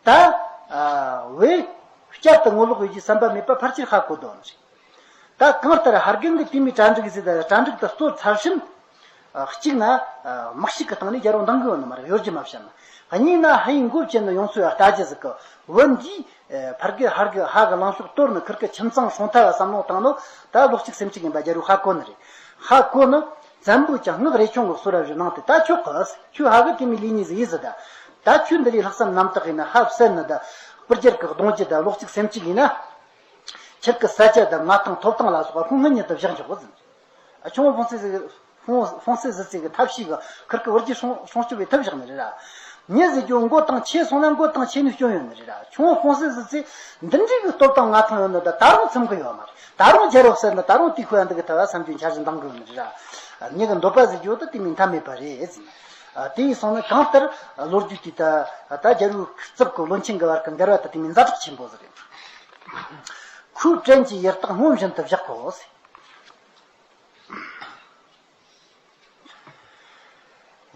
ད་ཨ་བས་བསྐྱར་དུ་ངོ་ལོག་ཡོད་རྒྱུའི་བསམ་པ་མེད་པ་ཕལ་ཆེར་ཧ་གོ་དོ་ནི་རེད། ད་གང་ལྟར་ཕ་རྒན་གྱིས་དེ་མོའི་གྲ་སྒྲིག་ཟིག་ད་གྲ་སྒྲིག་དེ་གཙོ་ཚར་ཕྱིན། ཨ་གཅིག་ན་ཨ་དམག་ཤུགས་ཀྱི་སྟེང་ནས་རྒྱལ་པོ་འདང་གི་ཡོད་ནི་མ་རེད། གཡོ་སྒྱུ་མ་བཤད་ན། གཉིས་ན་ཕའི་མགོ་བཅད་ནས་ཡོང་སོ་ཡ་ལྟ་རྒྱུ་ཟིག་གི་བུ་འདིས་ཨ་ཕ་རྒན་ཕ་རྒན་ཕ་གི་ལངས་ཕྱོགས་གཏོར་ནས་ཁིར་གི་ཁྱིམ་ཚང་སྲུང་ཐབས་བསམ་བློ་བཏང་ནོ་ད་ལོ་གཅིག་སེམས་གཅིག་ཡིན་པ་རྒྱལ་པོས་ཧ་གོ་ནི་རེད། ཧ་གོ་ནི། བཙན་པོས་ཀྱང་སྔགས་རས་ཆུང་གི་གསོལ་རས་བཞེས་གནང་སྟེ། ད་ཁྱོད་ཀྱིས་ཁྱོད་ཧ་གི་དེ་མོའི་ལས་ནི་ཟིག་ཡིན་ཟིག་ད། ད་ཁྱོད་འདི་ལས་ལྷག་བསམ་རྣམ་དག་ཡིན་ན། ཧ་བསད་ནི་ད་སྤུ་རྒྱལ་གྱི་གདུང་རྒྱུད་ད་ལོ་གཅིག་སེམས་གཅིག་ཡིན་ན། ཁྱེད་ཀྱི་ས་ཆ་དང་མངའ་ཐང་ཐོབ་ཐང་ལ་སོགས་པ་ཁོང་ངེད་གཉིས་དུ་བཞག་འཇོག་གོ་ཟིན། ཨ་ཁྱོད་ཧྥོང་སེ་ཟིག་ཧྥོང་ཧྥོང་སེ་ཟི་ཙི་གི་ཐབས་ཤེས་གི་ཁིར་གི་བར་གྱི་སྲུང་སྲུང་སྐྱོབ་པའི་ཐབས་བཞག་ནི་རེད་ར། ངས་ཟེར་རྒྱུ་མགོ་དང་ཆེ་སོང་ན་མགོ་དང་ཆེ་ནས་སྐྱོན་ཡོད་ནི་རེད་ར། ཁྱོད་ཧྥོང་སེ་ཟི་ཙི་འདི་འདྲའི་གི་སྟོབས་དང་མངའ་ཐང་ཡོད་ནི་ད་ད་རུང་ཚིམ་གི་ཡོད་མ་རེད། ད་རུང་རྒྱལ་རབས་ཟེར་ནི་ད་རུང་དེ་ཁོ་ཡང་འདི་གི་ཐབས་བསམ་རྒྱུ་འཆར་གཞི་འདང་གི་ཡོད་ནི་རེད་ར། ངེད་གི་འདོད་པ་ཟེར་རྒྱུ་ད་དེ་མིན་མཐའ་མེད་པ་རེད་ཟེར། དེ་ཡིན་སོང་ན་གང་ལྟར་ལོ་རྒྱུས་དེ་ད་ད་རྒྱལ་པོའི་རྩིབ་གི་བློན་ཆེན་གི་བར་གི་འགལ་བ་ད་དེ་མིན་ཛ་དྲག་ཆེན་པོ་ཟིག་རེད། ཁོས་བྲན་གྱི་ཡུལ་དག་སྔོན་བཞིན་དུ་བཞག་གོ་ཟེར།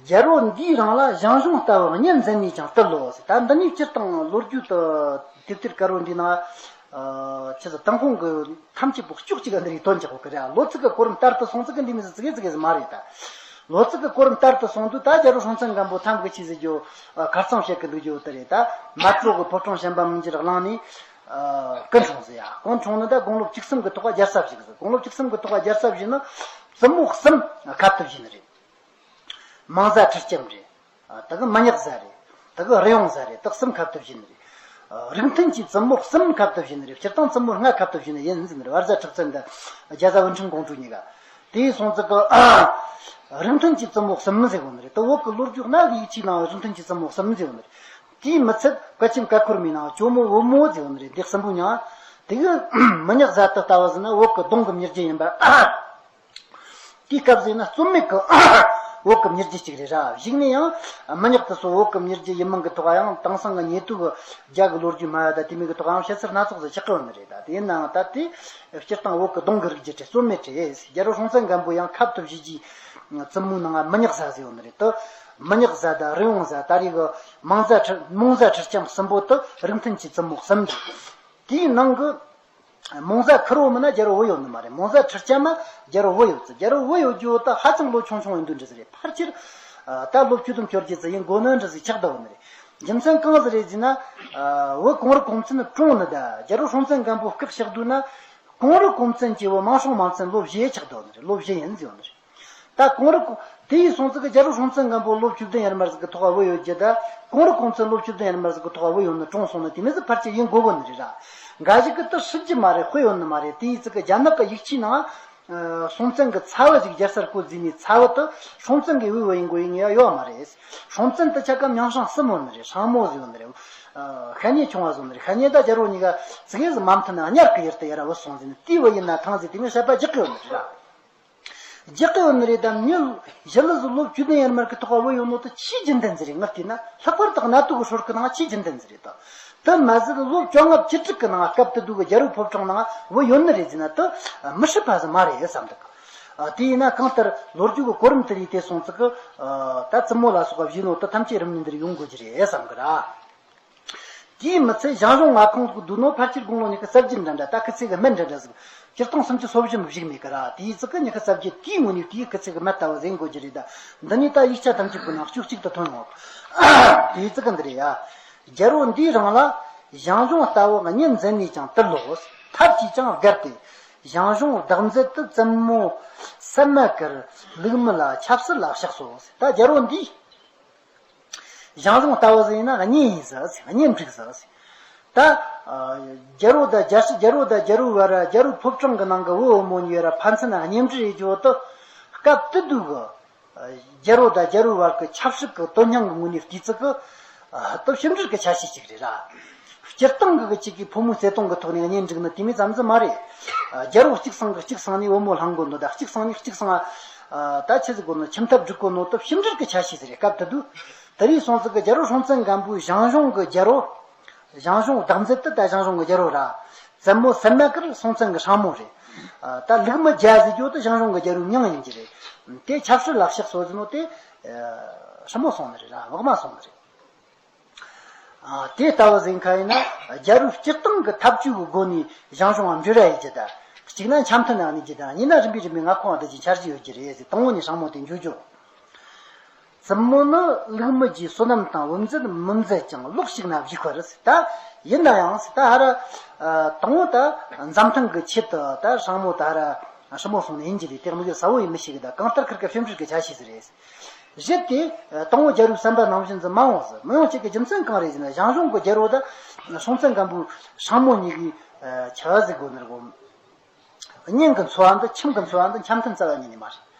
རྒྱལ་པོ་འདིའི་རིང་ལ་ཞང་ཞུང་ལྟ་བུ་གཉེན་འཛིན་ནས་ཀྱང་བཏུལ་ལོ་ཟེར། ད་འདི་ནས་སྤྱིར་བཏང་ལོ་རྒྱུས་དུ་དེབ་ཐེར་དཀར་པོ་འདི་ན། ཨ་ཆི་ཟེར་ཏུན་ཧོང་གི་ཐམས་ཅད་པོ་ལྕོག་ཅིག་ག་འདི་རིགས་དོན་རྒྱག་གོ་གི་རེད། ལོ་ཚིགས་གི་གོ་རིམ་ལྟར་དུ་སོང་ཚིགས་གི་འདི་མི་ཟིག་ཙི་གེ་ཙི་གེ་ཟིག་མ་རེད་ད། ལོ་ཚིགས་གི་གོ་རིམ་ལྟར་དུ་སོང་དུས་ད་རྒྱལ་པོ་སྲོང་བཙན་སྒམ་པོ་ཐམ་གི་ཆི་ཟེར་རྒྱུ། ཨ་ཁར་ཚང་བཤད་གི་འདུག་རྒྱུ་དེ་རེད་ད། མལ་གྲོ་གི་ཕོ་བྲང་བྱམས་པ་མི་འགྱུར་གླིང་ནས། ཨ་སྐུ་འཁྲུངས་ཟེར་ཡ། སྐུ་འཁྲུངས་ནི་ད་དགུང་ལོ་བཅུ་གསུམ་གི་ཐོག་རྒྱལ་ས་བཞེས་གི་ཟེར། དགུང་ལོ་བཅུ་གསུམ་གི་ཐོག་རྒྱལ་ས་བཞེས་ནི། བཙུན་མོ་གསུམ་ཁ་ཐུབ་བཞེས་ནི་རེད། མང་བཟའ་ཁྲི་ལྕམ་རེད། ཨ་ད་གི་མི་ཉག་བཟའ་རེད། ད་གི་རི་ཡོང་བཟའ་རེད། ད་གསུམ་ཁ་ཐུབ་བཞེས་ནི་རེད། ཨ་རིགས་མཐུན་གྱི་བཙུན་མོ་གསུམ་ཁ་ཐུབ་བཞེས་ནི་རེད། སྤྱིར་བཏང་བཙུན་མོ་ལྔ་ཁ་ཐུབ་བཞེས་ནི་ཡིན་ཟེར་ནི་རེད། བར་བཟའ་ཁྲི་བཙུན་དང་རྒྱ་བཟའ་བུ་ཁྲིད་ཀོང་སྤྲུལ་གཉིས་ཀ། དེ་ཡིན་སོང་ཙི་གི་རིགས་མཐུན་གྱི་བཙུན་མོ་གསུམ་ཟེར་གོ་ནི་རེད། ད་བོད་གི་ལོ་རྒྱུས་སྔ་གི་ཡིག་ཆའི་ནང་རིགས་མཐུན་གྱི་བཙུན་མོ་གསུམ་ཟེར་གོ་ནི་རེད། དེའི་མི་ཚད་བཀའ་ཆེམས་བཀའ་འཁོར་མའི་ནང་ཇོ་མོ་བུ་མོ་ཟེར་གོ་ནི་རེད། འདི་གསུམ་པོ་མྱང་། དེ་གི་མི་ཉག་བཟའ་དེ་ལྟ་བུ་ཟེར་ན་བོད་གི་གདུང་གི་མྱི་རྒྱུད་ཡིན་པ། དེའི་སྐབས་ཟེར་ན་རྩོད་མེད་ཀྱི་བོད་ཀྱི་མྱི་རྒྱུད་ཅིག་རེད་ར། གཞུག་ནས་ཡང་མི་ཉག་དེ་ཚོ་བོད་ཀྱི་མྱི་རྒྱུད་ཡིན་མིན་གྱི་ཐོག་ཡང་དེང་སང་གི་ཉེ་དུས་ཀྱི་རྒྱ་གི་ལོ་རྒྱུས་སྨྲ་བ་དང་དེ་མིན་གྱི་ཐོག་ཡང་བཤད་ཚུལ་སྣ་ཚོགས་སུ་ཆགས་ཀྱི་ཡོད་ནི་རེད། ད་དེ་ཡིན་ནའང་ད་དེ་སྤྱིར་བཏང་བོད་ཀྱི་གདུང་གི་རིགས་རྒྱུད་རེད། རྩོད་མེད་རེད། རྒྱལ་པོ་སྲོང་བཙན་སྒམ་པོ་ཡང་ཁབ་ཏུ་བཞེས་རྒྱུའི་བཙུན་མོའི་ནང་མི་ཉག་བཟའ་ཟེར་ཡོད་ནི་རེད། ད་མི་ཉག་བཟའ་དང་རི་ཡོང་བཟའ། ད་རེས་ཀྱི་མང་བཟའ་ཁྲི་མོང་བཟའ་ཁྲི་ལྕམ་གསུམ་པོ་དེ་རིགས་མཐུན་གྱི་བཙུན་མོ་གསུམ་རེད། དེའི་ནང་གི་མོང་བཟའ་ཁེར་རོ་མིན་ན་རྒྱལ་པོ་བུ་ཡོད་ནི་མ་རེད། མོང་བཟའ་ཁྲི་ལྕམ་མ་རྒྱལ་པོ་བུ་ཡོད་ཙི། རྒྱལ་པོ་བུ་ཡོད་རྒྱུ་ད་ཧ་ཅང་ལོ་ཆུང་ཆུང་ཡིན་དུས་འདྲ་ཟིག་རེད། ཕལ་ཆེར་ད་ལོ་བཅུ་བདུན་བཅོ་བརྒྱད་ཙི་ཡིན་དགོས་ནི་འདྲ་ཟིག་ཆགས་བསྡད་ཡོད་ནི་རེད། རྒྱུ་མཚན་གང་ཟིག་རེད་ཟེར་ན། བུ་གོང་རི་གོང་བཙུན་གྲོངས་ནི་ད་རྒྱལ་པོ་སྲོང་བཙན་སྒམ་པོ་བཀག་བཞག་དུས་ན། གོང་རི་གོང་བཙུན་གྱི་བུ་མང་སྲོང་མང་བཙན་ལོ་བཞི་ཆགས་བསྡད་ཡོད་ནི་རེད། ལོ་བཞི་ཡིན་ཟེར་ཡོད་ནི་རེད། ད་གོང་རི་གོང་དེ་ཡིན་སོང་ཙི་གི་རྒྱལ་པོ་སྲོང་བཙན་སྒམ་པོ་ལོ་བཅུ་བདུན་ཡར་མར་ཟིག་གི་ཐོག་བུ་ཡོད་རྒྱུ་ད། གོང་རི་གོང་བཙུན་ལོ་བཅུ་བདུན་ཡར་མར་ཟིག་གི་ཐོག་བུ་ཡོད་ནི་གྲོངས་སོང་ནི་དེ་མི་ཟིག་ཕལ་ཆེར་ཡིན་དགོས་གོ་ནི་རེད་ར། འགའ་ཞིག་གི་ད་སྲིད་རྒྱུ་མ་རེད། དཔེ་ཡོད་ནི་མ་རེད། དེ་ཡིན་ཙི་གི་རྒྱ་ནག་གི་ཡིག་ཆའི་ནང་། ཨ་སྲོང་བཙན་གི་ཚ་བོ་ཞིག་རྒྱལ་སར་བསྐོས་རྫུས་ནས་ཚ་བོ་དེ་སྲོང་བཙན་གི་བུ་བུ་ཡིན་དགོས་ཡིན་ངེས་ཡོད་མ་རེད། སྲོང་བཙན་དེ་ཆ་ག་མིང་སྲིང་གསུམ་ཡོད་ནི་རེད། སྲིང་མོ་ཟིག་ཡོད་ནི་རེད། ཨ་ཤ་ཉེ་ཆུང་བ་ཟིག་ཡོད་ནི་རེད། ཤ་ཉེ་ད་རྒྱལ་པོ་གཉིས་ཀ་ཙི་གེ་ཟིག་མ་མཐུན་ན་གཉལ་གི་ཡུལ་དུ་ཡར་བུད་སོང་ཟིན་ནས། དེའི་བུ་ཡིན་ན་ཐང་ཟིག་དེ་ངས་བཤད་པ་རྒྱག་གི་ཡོད་ནི་རེད་ར། རྒྱག་གི་ཡོད་ནི་རེད་ད། མྱི་ཞི་ལུ་ཟིག་ལོ་བཅུ་བདུན་ཡར་མར་གི་ཐོག་བུད་ཡོད་ནོ་དེ་ཆེས་རྒྱུན་ལྡན་ཟིག་རེད། ངས་བལྟས་ན་ལྷག་པར་དུ་གནའ་དུས་ཀྱི་སྲོལ་གི་ནང་ཆེས་རྒྱུན་ལྡན་ཟིག་རེད་ད། དེ་མ་ཟད་ལོ་བཅོ་ལྔ་བཅུ་དྲུག་གི་ནང་སྐབས་དེ་དུས་ཀྱི་རྒྱལ་པོའི་ཕོ་བྲང་ནང་བུད་ཡོད་ནི་རེད་ཟེར་ན་དེ་མི་སྲིད་པ་ཟིག་མ་རེད་བསམ་འདུག། ཨ་དེ་ཡིན་ན་གང་ལྟར་ལོ་རྒྱུས་ཀྱི་གོ་རིམ་དེ་རིགས་དེ་སོང་ཙི་གི། ཨ་ད་བཙུན་མོ་ལ་སོགས་པ་བཞེས་ནོ་དེ་ཐམས་ཅད་རིམ་ནས་འདིར་ཡོང་དགོས་ཀྱི་རེད་བསམ་གི་ར། དེའི་མི་ཚད་ཞང་ཞུང་མངའ་ཁོངས་སུ་བསྡུས་ནོ་ཕལ་ཆེར་དགུང་ལོ་ཉི་ཤུ་རྩ་བརྒྱད་འདྲ་འདྲ། ད་སྐུ་ཚེ་གི་སྨད་འདྲ་འདྲ་ཟིག། སྤྱིར་བཏང་སུམ་ཅུ་སོ་བཞི་མི་བཞུགས་མེད་ཀི་ར། དེའི་ཙི་གི་ཉི་ཤུ་རྩ་བརྒྱད་དེའི་ངོ་ནས་དེའི་སྐུ་ཚེ་གི་སྨད་ལྟ་བུ་ཟེར་དགོས་ཀྱི་རེད་ད། འདི་ནི་ད་ཡིག་ཆ་ཐམས་ཅད་ཀྱི་ནང་སྐྱོ་གཅིག་ཏུ་ཐོན་ཡོང་། དེའི་ཙི་གི་འདི་རེད་ཡ། རྒྱལ་པོ་འདིའི་རིང་ལ་ཞང་ཞུང་ལྟ་བུ་གཉེན་འཛིན་ནས་ཀྱང་བཏུལ་ལོ། ཐབས་ཀྱིས་ཀྱང་བརྒལ་ཏེ་ཞང་ཞུང་བདག་འཛིན་དུ་བཙུན་མོ་སན་མ་ཀར་ལུག་མི་ལ་ཆབ་སྲིད་ལ་གཤེགས་སོ། ད་རྒྱལ་པོ་འདིས། ཞང་ཞུང་ལྟ་བུ་ཟིག་ཡིན་ན་གཉེན་ཡིན་ཟེར་ཟེར། གཉེན་སྒྲིག་ཟེར་ཟེར། ད་ཨ་རྒྱལ་པོ་དང་རྒྱལ་སྲིད། རྒྱལ་པོ་དང་རྒྱལ་པོའི་བར། རྒྱལ་པོའི་ཕོ་བྲང་གི་ནང་གི་བུ་བུ་མོ་གཉིས་བར་ཕན་ཚུན་གཉེན་སྒྲིག་རེད་རྒྱུ་དེ་སྐབས་དེ་དུས་ཀྱི་ཨ་རྒྱལ་པོ་དང་རྒྱལ་པོའི་བར་གྱི་ཆབ་སྲིད་ཀྱི་དོན་སྙིང་གི་ངོས་ནས་བལྟས་ཚེ་གི། ཨ་དེ་ཕྱི་འབྲེལ་གྱི་ཆ་ཤས་ཅིག་རེད་ར། སྤྱིར་བཏང་གི་གཅིག་གིས་ཕོ་མོའི་བརྩེ་དུང་གི་ཐོག་ནས་གཉེན་སྒྲིག་ནི་དེ་མོ་ཙམ་ཟིག་མ་རེད། ཨ་རྒྱལ་པོ་གཅིག་སང་གི་གཅིག་སང་ནས་བུ་མོ་བསླང་དགོས་ནོ་དང་། གཅིག་སང་ནས་གཅིག་སང་ཨ་ད་ཆི་ཟིག་དགོས་ནོ། ཁྱིམ་ཐབ་སྒྲིག་དགོས་ནོ་དེ་ཕྱི་འབྲེལ་གྱི་ཆ་ཤས་ཟིག་རེད། སྐབས་དེ་དུས། དེ་རིང་སོང་ཙི་གི་རྒྱལ་པོ་སྲོང་བཙན་སྒམ་པོའི་ཞང་ཞུང་གི་རྒྱལ་པོ། ཞང་ཞུང་བདག་འཛིན་དེ་ད་ཞང་ཞུང་གི་རྒྱལ་པོ་ར། བཙུན་མོ་སན་མ་ཀར་སྲོང་བཙན་གི་སྲིང་མོ་རེད། ཨ་ད་ལུག་མི་རྒྱ་ཟེར་རྒྱུ་དེ་ཞང་ཞུང་གི་རྒྱལ་པོའི་མྱིང་ཡིན་གྱི་རེད། དེ་ཆབ་སྲིད་ལ་གཤེགས་སོ་ཟེར་ནོ་དེ། ཨ་སྲིང་མོ་སོང་ནི་རེད་ར། བག་མ་སོང་ནི་རེད། ཨ་དེ་ལྟ་བུ་ཟེར་མཁན་ཡིན་ན་རྒྱལ་པོའི་སྤྱིར་བཏང་གི་ཐབས་བྱུས་ཀྱི་སྒོ་ནས་ཞང་ཞུང་ང་འབྲེལ་བ་ཡོད་རྒྱུ་དང་། གཅིག་ན་འཆམ་མཐུན་ནང་གནས་རྒྱུ་དང་། གཉིས་ན་རིམ་པས་རིམ་པས་མངའ་ཁོངས་བསྡུ་རྒྱུའི་འཆར་གཞི་ཡོད་རྒྱུ་རེད་ཟེར། དང་པོ་ནས་སྲིང་མོ་དེ་འཇུག་རྒྱུ། བཙུན་མོ་ནི་ལུག་མི་རྒྱའི་བསོད་ནམས་དང་བུ་མཛད་མི་མཛད་ཀྱང་ལོག་ཞིག་ན་བཞུགས་པར་ཟེར། ད་ཡིན་ན་ཡང་ཟེར། ད་ཧ་ར་ཨ་དང་པོ་ད་མཛའ་མཐུན་གྱི་ཆེད་དུ་ད་སྲིང་མོ་ད་ཧ་ར། སྲིན་མོ་སོང་ནས་ཡིན་གྱི་རེད། དེ་དམིགས་ཡུལ་གསལ་བོ་ཡིན་མི་ཤེས་གི། ད་གང་ལྟར་ཁིར་གི་ཕྱིན་འབྲུ་གི་ཆ་ཤས་ཟིག་རེད། གཞི་དེ་དང་པོ་རྒྱལ་པོའི་བསམ་པ་ནང་བཞིན་ཟིག་མ་ཡོང་ཟིག་མི་ཡོང་ཆེད་ཀྱི་རྒྱུ་མཚན་གང་རེད་ཟེར་ན། ཞང་ཞུང་གི་རྒྱལ་པོ་ད་སྲོང་བཙན་སྒམ་པོའི་སྲིང་མོ་གཉིས་ཀྱི་ཆ་ཟིག་གོ་ནར་གོ། སྙིང་གི་འཚོ་བ་འདི་ཁྱིམ་གྱི་འཚོ་བ་འདི་འཆམ་མཐུན་རྩ་བ་ཉིད་ནས་མ་རེད།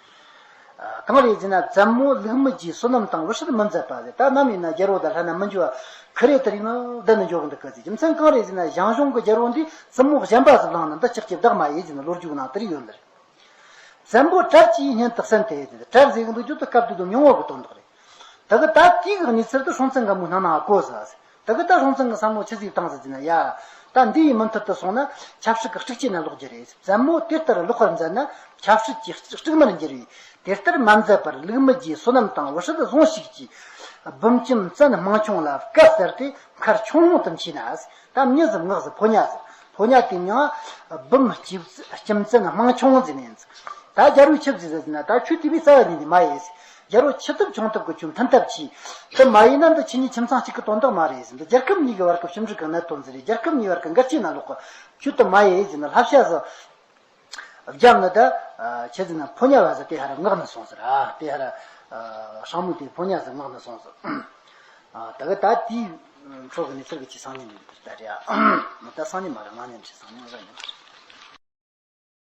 གང་རེད་ཟེར་ན། བཙུན་མོ་ལུག་མི་རྒྱུའི་བསོད་ནམས་དང་བུ་སྲིད་མི་མཛད་པ་ཟེར། ད་ནམ་ཡིན་ན་རྒྱལ་པོ་དང་ལྷན་ན་མི་འགྱུར་བ་ཁི་རེ་ལྟར་ཡིན་ནོ་བསྡད་ནས་འཇོག་གི་འདུག་གི་ཟེར། རྒྱུ་མཚན་གང་རེད་ཟེར་ན། ཞང་ཞུང་གི་རྒྱལ་པོ་འདིས་བཙུན་མོ་གཞན་པ་ཟིག་བླངས་ན་འདི་ཅག་ཅེས་བདག་མ་ཡིན་ཟེར་ནས་ལོ་རྒྱུས་ནང་དེར་ཡོད་ནི་རེད། བཙན་པོ་གྲལ་གྱིས་སྙན་དུ་གསན་ཏེ་ཟེར། གྲལ་ཟེར་གི་འདུག་རྒྱུ་དེ་སྐབས་དེ་དུས་མྱོང་བ་གི་དོན་དག་རེད། དེ་གི་ད་དེའི་གི་གནས་ཚུལ་དེ་སྲོང་བཙན་སྒམ་པོའི་སྣང་ནས་གོ་ཟིག་ཟེར། དེ་གི་ད་སྲོང་བཙན་གི་བསམ་བློ་ཆི་ཟིག་བཏང་ཟིག་ཟེར་ན། ཡ། ད་འདི་ཡི་མུ་མཐུད་དུ་སོང་ན་ཆབ་སྲིད་ཀྱི་དཀྲུག་ཅན་ན་ལོག་རྒྱུ་རེད། བཙན་མོ་དེ་ལྟར་ལོག་པར་མཛད་ན་ཆབ་སྲིད་ཀྱི་དཀྲུག་མར་འགྱུར་བས། དེ་ལྟར་མ་མཛད་པར་ལུག་མི་རྒྱུའི་བསོད་ནམས་དང་བུ་སྲིད་བཟུང་ཞིག་གིས། བུམོ་ལྕམ་བཙན་དམངས་ཆུང་ལ་བཀའ་སྩལ་ཏེ་མཁར་ཁྱུང་ལུང་དུ་མཆིས་ན་ཟེར། ད་མྱི་ཟིག་ངག་ཟིག་ཕོ་ཉ་ཟིག་ཕོ་ཉ་དེ་མྱིང་བུམོ་ལྕམ་བཙན་དམངས་ཆུང་ཟེར་ནས་ཟེར། ད་རྒྱལ་པོས་ཆི་ཟིག་ཟེར་ན། ད་ཁྱོད་དེ་བས་རྩ་བ་ནས་ནི་མ་ཡེ་ཟེར། རྒྱལ་པོ་ཆི་ཐུབ་ཆུང་ཐུབ་ཀྱིས་ཁྱོད་མཐུན་ཐབས་གྱིས། དེ་མ་ཡེ་ན་འདི་ཁྱེད་གཉིས་ཁྱིམ་ཚང་གཅིག་གི་དོན་དག་མ་རེད་ཟེར། འདི་རྒྱལ་ཁབ་གཉིས་ཀྱི་བར་གྱི་ཕྱིན་འབྲུ་གི་གནད་དོན་ཟིག་རེད། རྒྱལ་ཁབ་གཉིས་བར་གྱི་འགལ་རྐྱེན་ན་ལོག་གི། ཁྱོད་དེ་མ་ཡེ་ཟེར་ནས་བསླབ་བྱ་ཟིག་བརྒྱབ་ནི་ད། ཆི་ཟེར་ན། ཕོ་ཉ་བ་ཟིག་དེ་ཧར་མངགས་ནས་སོང་ཟེར། ཨ། དེ་ཧར་སྲིང་མོ་དེ་ཕོ་ཉ་ཟིག་མངགས་ནས་སོང་ཟེར། ཨ། ད་གི་ད་དེའི་འཕྲོ་གི་གནས་ཚུལ་གི་ཆི་སང་ཉིན་ནས་ད་རེད། ཨ། ད་སང་ཉིན་མ་རེད། གནངས་ཉིན་ཆི་སང་ཉིན་གཟའ་ཉིན།